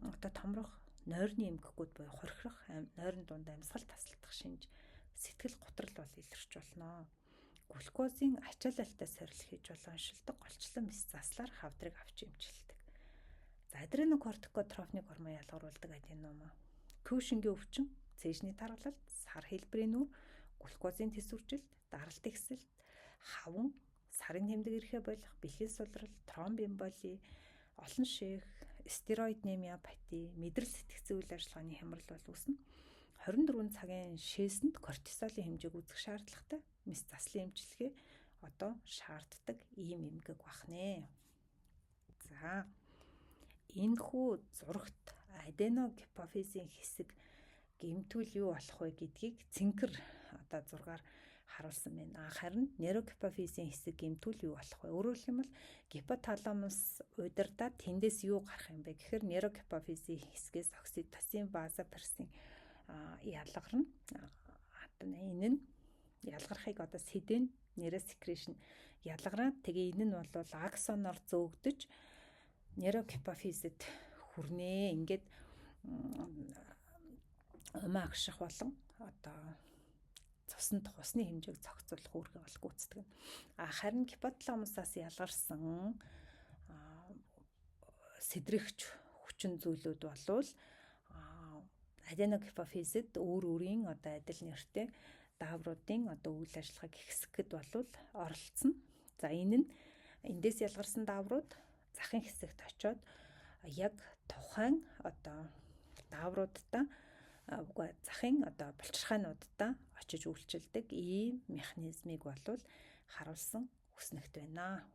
одоо томрох, нойрны эмгэгүүд буюу хорхирох, нойрон дунд амьсгал тасалдах шинж, сэтгэл готрол бол илэрч болно. Глюкозын ачаалалтай сорил хийж болон оншилдог голчлон мэс заслаар хавдрыг авч эмчилдэг. За, адренокортикотрофны гормон ялгаруулдаг аденома. Кюшингийн өвчин, Цээжний таргалалт, сар хэлбэрийн нүүр, глюкозын тэсвэржилт, даралт ихсэлт, хаван, сарын тэмдэг ирэхээ болох, бэлхээс сулрал, тромбоэмболи, олон шэх, стероид миопати, мэдрэл сэтгцэн үйл ажиллагааны хямрал бол үүснэ. 24 цагийн шээсэнд кортизолын хэмжээг үзэх шаардлагатай. Мэс заслын эмчилгээ одоо шаарддаг ийм эмгэг бахнэ. За, энэхүү зурагт аденогипофизийн хэсэг гэмтвэл юу болох вэ гэдгийг цэнхэр одоо зургаар харуулсан байна. Харин нейрогипофизийн хэсэг гэмтвэл юу болох вэ? Өөрөөр хэлбэл гипоталамус удирдаад тэндээс юу гарах юм бэ гэхээр нейрогипофизийн хэсгээс окситоцин, вазопрессин ялгарна. Энэ нь ялгархыг одоо сэдэн нейросекрешн ялгараад, тэгээ энэ нь бол аксоноор зөөгдөж нейрогипофизэд хүрнэ. Ингээд умаа агших болон одоо цуснд хусны хэмжээг зохицуулах үүргээ бол гүйцэтгэв. А харин гипоталамусаас ялгарсан сэдрэгч хүчин зүйлүүд болвол аденогипофизэд өөр өөрийн одоо адил нэртэй даавруудын одоо үйл ажиллагааг ихсгэхэд болвол оролцсон. За, энэ нь эндээс ялгарсан дааврууд захын хэсэгт очиод яг тухайн одоо даавруудтай, үгүй, захын одоо булчирхайнуудтай очиж үйлчилдэг ийм механизмыг болвол харуулсан хүснэгт байна.